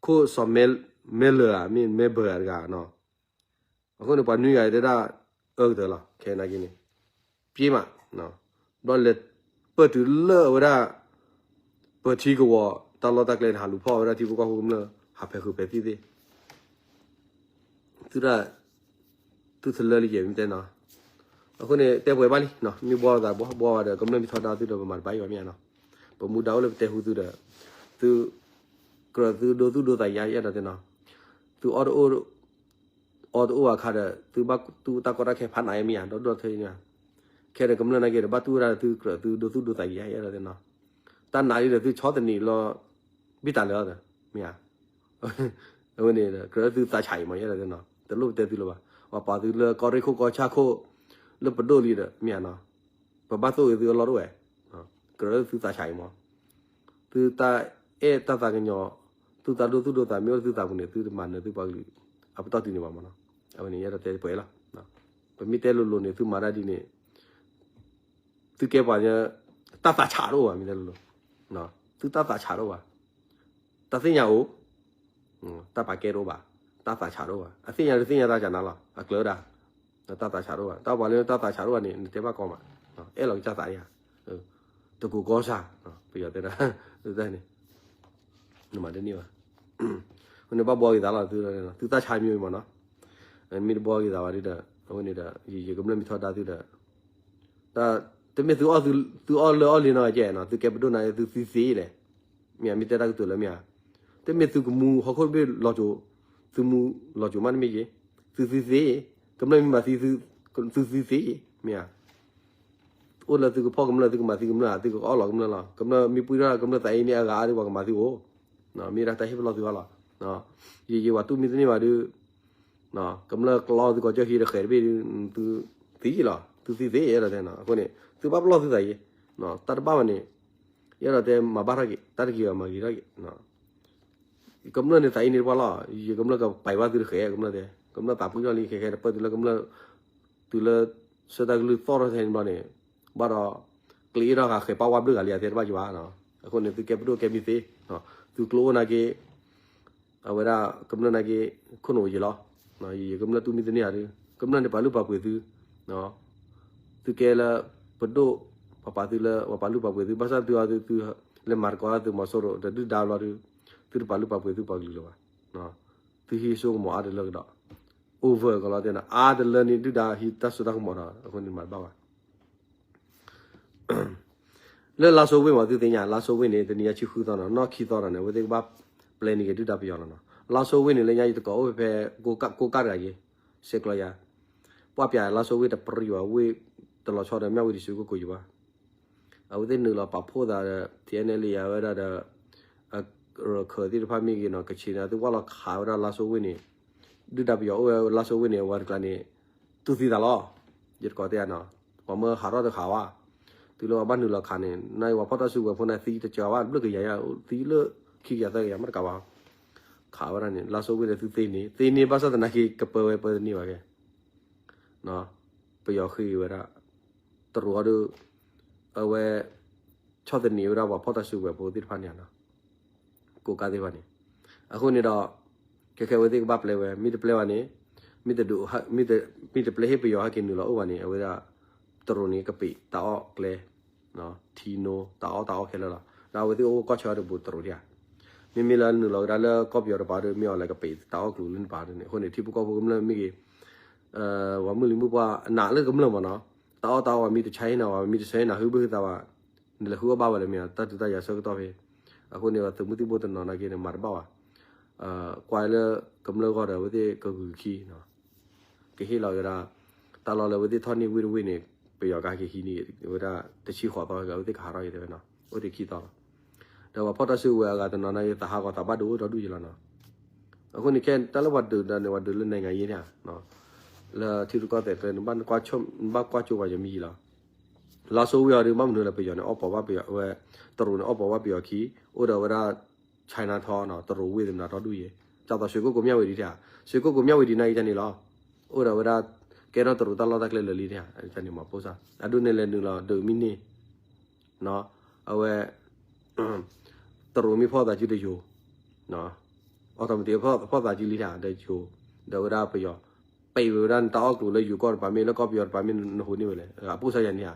ခိၣ်စီၤမဲလၢာ်ဧါ မ့ၢ်မဲဘၢၢ်ဧါတဂၤ, အဃိန့ၣ် ပှၤနွံဂၤတဲဒၣ် အၢကတၢၢ်လီၤ ခဲနာ်က့န့ၣ် ပျ့မး, ဘျီလဲၤပၢၢ်တုၤလၢအဝဲဒၣ် ပၢၤထံကဝီၤ တၢ်လီၢ်တၢ်ကျဲန့ၣ် ဟးလူၤဖီၣ်ဝဲဒၣ်ထံဖိကီၢ်ဖိကမျၢၢ် ဟးဖဲးဃုာ်ဖဲးသံၣ်သ့ၣ် သုတၢ် သုထလၢလံယဲၢ်မ့ၢ်တဲနီၤ, အဃိန့ၣ် တဲပှဲၤဘၣ်လံ, မ့ၢ်ဘှီသးဘှီ ဘှီဝဲဒီး ကမျၢၢ်မ့ၢ်ထီဒါသုဒီးပမၤတဘၣ်ယံၤဘၣ်မ့ၢ်ဧါနီၤ, ပမူဒါအိၣ်လၢပတဲဟူသုဒီး သု ကြၢးသုဒိသူၣ်ဒိသးယၤ ယအဲၣ်ဒိးတဲနီၤ, သုအီၣ်တအိၣ် အီတအိၣ်အခါဒီး သုဘၣ်တူၢ်တၢ်ကီတၢ်ခဲဖးနးအံၤမ့ၢ်ဧါ ဒီဒိၣ်ထဲန့ၣ်, ခဲဒီးကမျၢၢ်နာ်က့ဒီး ဘၣ်တူၢ်ဝဲဒၣ်သုကြၢးသုဒိသူၣ်ဒိသးယၤ ယအဲၣ်ဒိးတဲနီၤ, တၢ်နာ်လံဒီးသုဆီတနံၤလီၤ ဘံၣ်တၢ်လၢအီၤဒီး မ့ၢ်ဧါ, အဝဲန့ၣ်ဒီး ကြၢးသုသးဆးအံၤမ့ၢ် ယအဲၣ်ဒိးတဲနီၤ တလိၣ်ပတဲသုလၢၤဘၣ်, ပှၤပာ်သုလၢကီၢ်ရ့ၣ်ခိၣ်ကီၢ်ဆၣ်ခိၣ် လၢပဒိၣ်လံဒီး မ့ၢ်ဧါနီၤ, ပဘၣ်သိၣ်ဂ့ၤသုအလီၢ်တအိၣ်ဝဲ, ကြၢးသုသးဆးအံၤမ့ၢ် သုတၢ်အဲၣ်တၢ်သးကညီၤ သုတၢ်ဒိသူၣ်ဒိသးမ့ၢ်အိၣ်လၢသုသးပူၤန့ၣ် သုတမၤနၢၤသုပှၤကလုာ် အပတီၢ်တုၤန့ၣ်ဘၣ်မ့ၢ်နီၤ, အဝဲန့ၣ် ယအဲၣ်ဒိးတဲပှဲၤလီၤ, ပမ့ၢ်တဲလိၤလိၤန့ၣ် သုမၤတၢ်ဒ်န့ၣ် သုကဲပှၤ တၢ်သးဆးတအိၣ်ဘၣ် မ့ၢ်တဲလိၤလိၤ, သုတၢ်သးဆးတအိၣ်ဘၣ်, တၢ်သ့ၣ်ညါအိၣ် တၢ်ပာ်ကဲတအိၣ်ဘၣ်, တၢ်သးဆးတအိၣ်ဘၣ်, အသ့ၣ်ညါတသ့ၣ်ညါတၢ်ကနၤလီၤ အကျၢၤဒၣ်, တၢ်သးဆးတအိၣ်ဘၣ်, တၢ်ပှၤလၢတၢ်သးဆးတအိၣ်ဘၣ်န့ၣ် နတဲဘၣ်ကီမး, အဲၣ်လီၤကစၢ်သးယါ, တကူၤကီစၢ်, ပယီၤတဲဒၣ်, န့ၣ် နမၤတန့ၢ်ဘၣ်, အဃိန့ၣ်ဘၣ်ဘှီက့ၤသးလီၤ သုတၢ်ဆါမ့ၢ်မ့ၢ်နီၤ, မ့ၢ်တဘှီက့ၤသးဘၣ်ဒီး အဝဲန့ၣ်ဒီး ယကမျၢၢ်မ့ၢ်ထီဒါသုဒီး တမ့ၢ်သုအီၣ်လၢအီၣ်လံနီၤကဲနီၤ သုကဲပဒိၣ်နၤ သုသံသ့လဲၣ်, မ့ၢ်ဧါ မ့ၢ်တဲတၢ်ကတိၤလၢမ့ၢ်ဧါ, တမ့ၢ်သုကမူဟီၣ်ခိၣ်တဘ့ၣ်လီၤစိၤ, သုမူလီၤစိၤမးတမ့ၢ်က့, သုသံသ့, ကမျၢၢ်မ့ၢ်ဘၣ်သံ သုသံသ့, မ့ၢ်ဧါ, အိၣ်လၢသုကဖီၣ်ကမျၢၢ် သုကမၤသံကမျၢၢ် သုကအီၣ်လီၤကမျၢၢ်လီၤ. ကမျၢၢ်မ့ၢ်ပှံၢ်ထီၣ်ကမျၢၢ်သးအံၤန့ၣ် အဂၤအါဒုးပှၤကမၤသုအိၣ်, မ့ၢ်ဒၣ်တၢ်ဟ့ၣ်ပလီၢ်သုအါလီၤ. ယယဝၤတူၢ်မံသန့ၢ်ဘၣ်ဒုး ကမျၢၢ်ကလီသုကီၢ်ကၠီၣ်ဟံၣ်တဃဲးတဘ့ၣ်ဒုး သုသံလီၤ သုသံသ့ အဲၣ်ဒိးတဲနီၤ. အဃိန့ၣ် သုဘၣ်ပလီၢ်သုသးအံၤ တၢ်တဘၣ်ဘၣ်န့ၣ် အဲၣ်ဒိးတဲမၤဘၣ်ထီၣ်က့ၤ တၢ်တက့ၤဘၣ်မၤဂ့ၤထီၣ်က့ၤ ကမျၢၢ်န့ၣ်သးအံၤန့ၣ်တပှၢ်လီၤ. ယကမျၢၢ်ကပာ်ဘၣ်သုတဃဲး ကမျၢၢ်တဲ ကမျၢၢ်သးပှံၢ်ထီၣ်လံ ခဲခဲတပၢၢ်တုၤလၢကမျၢၢ် တုၤလၢဆၢတၢ်ကလုၢ်သီၣ်ထီၣ်ထဲန့ၣ်ဘျီန့ၣ် ဘၣ်ဒီး ကျ့အ့ၣ်ထီၣ်ဃာ်ဃဲၤပာ်ဝါဘျုးဂၤလံ အတဲတဘၣ်ကဘၣ် အဃိန့ၣ် သုကဲပဒိၣ်ကဲမံသ့ သုကျိအိၣ်နာ်က့ အဝဲဒၣ်ကမျၢၢ်နာ်က့ ခိၣ်နူာ်ယံာ်လီၤ. ယကမျၢၢ်တူၢ်မံသန့ၢ်ဧါဒုး ကမျၢၢ်န့ၣ်ပာ်လုၢ်ပာ်ပှ့ၤသု သုကဲလၢပဒိၣ် ပပာ်သုလၢ ပပာ်လုၢ်ပာ်ပှ့ၤသု ဘၣ်ဆၣ်သုအီၤသု သုလဲၤမၤသကိးသုမီၤစိရိၤဒီးဒုၣ်ဒါဘျီဒုး သုတပာ်လုၢ်ပာ်ပှ့ၤသုပှၤကလုာ်လၢၤဘၣ်. သုဟံးစိကမီၤအါတလၢကဒီး over ကလီၤတဲနီၤ အါတလၢန့ၣ် ဒုၣ်ဒါဟံးတၢ်စိတၢ်ကမီၤဒီး အဃိန့ၣ်မၤတဘၣ်ဘၣ် လၢလါစိဝ့ၢ်မး သုသ့ၣ်ညါ လါစိဝ့ၢ်န့ၣ် တနံၤညါဆံဃုသီနီၤ နီၢ်ခံသီဒီးန့ၣ် အဝဲသ့ၣ်ကဘၣ်ပျဲန့ၢ်က့ၤဒုၣ်ဒါပယီၤလီၤနီၤ. လါစိဝ့ၢ်န့ၣ် လၢညါယတကိးအိၣ်ဖဲဖဲ ကိးကၣ်တဂၤက့ၤ ဆဲးကျိးယၤ ပှၢ်ပၠးလါစိဝ့ၢ်တပြံၤဝဲ ဝ့ၢ်တလီၤဆီဒီး မၠၣ်ဝတံၤစုကိၢ်ကိၢ်ယံၤဘၣ် အဝဲသ့ၣ်နုာ်လီၤပာ်ဖှိၣ်သးဒီး ထံအဲၣ်နဲၣ်လံ အဝဲဒၣ်ဒီး ရခၢၣ်သ့ၣ်တဖၣ်မ့ၢ်ဂ့ၤနီၤ ကခ့ၣ်န့ၣ် သုဝၢ်လီၤခးဝဲဒၣ်လါစိဝ့ၢ်န့ၣ် ဒုၣ်ဒါပယီၤအိၣ်ဝဲလါစိဝ့ၢ်န့ၣ် အဝဲတကျါန့ၣ် တူၢ်သံသးလီၤ. ယတကိးတဲဧါနီၤ ပှၤမၢဟးထီၣ်တခးဝဲ တုၤလၢပှၤဘၣ်နုာ်လီၤခးန့ၣ် နဝဲဖီၣ်တၢ်စုကဝဲၤဖိန့ၣ် သံတစၢၤဘၣ် ဘျုးကယၤညါ သံလၢခံကယၤသၢကယၤမ့ၢ်တကးဘၣ် ခးဝဲဒၣ်န့ၣ် လါစိဝ့ၢ်န့ၣ် သုသ့န့ၣ် သ့န့ၣ် ဘၣ်ဆၣ်သနာ်က့ ကပၢဝဲပၢတန့ၢ်ဘၣ်ကဲ ပယီၤဃ့ဝဲဒၣ် တရူးအီၤဒုး အဝဲ ဆီၣ်သနံးဝဲဒၣ်ပှၤဖီၣ်တၢ်စုကဝဲၤဖိသ့ၣ်တဖၣ်န့ၣ်နီၤ ကိးကၣ်သ့ၣ်တဖၣ်န့ၣ် အဃိန့ၣ်ဒီး ခဲခဲအဝဲသ့ၣ်ကဘၣ်ပျဲဝဲ မ့ၢ်တပျဲဘၣ်န့ၣ် မ့ၢ်တဒုး မ့ၢ်တပျဲဟ့ၣ်ပယီၤဟဲက့ၤနုာ်လီၤအိၣ်ဘၣ်န့ၣ် အဝဲဒၣ် တရူးန့ၣ်ကပံးတၢ်အီၣ်ကျဲ ထံနိ တၢ်အီၣ်တၢ်အီၣ်ခဲလၢာ်လီၤ. ဒီးအဝဲသ့ၣ်အိၣ်ကီၢ်ဆၢတဘူးတရူးဒံးဧါ မ့မ့ၢ်လၢနုာ်လီၤကဒါလၢကီၢ်ပယီၤတပၤဒီး မ့ၢ်အီၤလဲၤကပံးတၢ်အီၣ်ကျိၤလၢနပၤန့ၣ် အဃိန့ၣ် ထံဖိကီၢ်ဖိကမျၢၢ်မ့ၢ်ဂ့ၤ ပှၤမုၢ်လံၤမုၢ်ပှၢ်အနးလၢကမျၢၢ်မးနီၤ တၢ်အီၣ်တၢ်အီၣ်မ့ၢ်တဆါဟ့ၣ်နၤဝဲ မ့ၢ်တဆါဟ့ၣ်နၤဟုဘၣ်ဟုသးဝဲ နလဲၤဃုအီၣ်ဘၣ်ဝဲလၢမ့ၢ်တၢ်ဒုးတၢ်ယၤဆၢကတီၢ်ဖဲ အဃိန့ၣ် သုးမုၢ်သံၣ်ဘိတနီၤနာ်က့န့ၣ် မၤတဘၣ်ဘၣ် ကွၢ်လၢကမျၢၢ်ဂီၢ်ဒီး အဝဲသ့ၣ်ကဂုာ်ခံ ကဟ့ၣ်လီၤကဒါ တၢ်လီၢ်လၢအဝဲသ့ၣ်ထီၣ်န့ၢ်ဝ့ၢ်တဝ့ၢ်န့ၣ် ပယီၤကဟဲက့ၤဟံးန့ၢ်ဝဲဒၣ်တဆံဃိးသီ အဝဲသ့ၣ်ကဟးထီၣ်က့ၤတဲဝဲနီၤ အိၣ်တ့ၢ်ခံသီလီၤ. ဒီးပှၤဖီၣ်တၢ်စုကဝဲၤအဂၤတနီၤနာ်က့ သးဟးဂီၤသးဘၣ်ဒိအိၣ်ဒီဒူၣ်ယံၤလီၤနီၤ. အဃိန့ၣ် ခဲတၢ်လၢပှၤဒုးဒီးန့ၣ် ပှၤဒုးလၢနံၤဂၤယဲန့ၣ် လၢထံရူၢ်ကီၢ်သဲးကျဲ နဘၣ်ကွၢ်ကၠိပှၤယမံၤယံၤလီၤ. လါစိဝ့ၢ်အီၤဒုး ဘၣ်မနုၤလၢပယီၤန့ၣ် အီၣ်ပီၤဘၣ်ပယီၤဝဲ တရူးန့ၣ် အီၣ်ပီၤဘၣ်ပယီၤခံ အိၣ်ဒီးဝဲဒၣ် Chinatown နီၤ တရူးဝ့ၢ်သနာ်တီဒူၣ်ယဲ ကၢ်သိး ရွှေကုက္ကို မြဝတီ တၢ် ရွှေကုက္ကို မြဝတီ နာ်က့န့ၣ်လီၤ. အိၣ်ဒီးဝဲဒၣ် ကဲထီၣ်တရူးတၢ်လီၢ်တၢ်ကျဲလၢာ်လံတၢ် န့ၣ်မၤပိၢ်စၢ် အဒိန့ၣ်လဲၤနုာ်လီၤဒုးမံန့ၢ် အဝဲ တရူးမ့ၢ်ဖီၣ်သးစုဒီးယိၤ automatic ဖီၣ်သးစုလံတၢ် ဒီးယိၤ ဒီးဝဲဒၣ်ပယီၤ ပံးဝဲဒၣ်နတၢ်အီၣ်ကျိၤလၢယိၤကီၢ်တပၤမ့ၢ်လၢကီၢ်ပယီၤတပၤမ့ၢ်နဟူးန့ၢ်ဝဲလဲၣ် အပိၢ်စၢ်ယၤန့ၣ်ဧါ.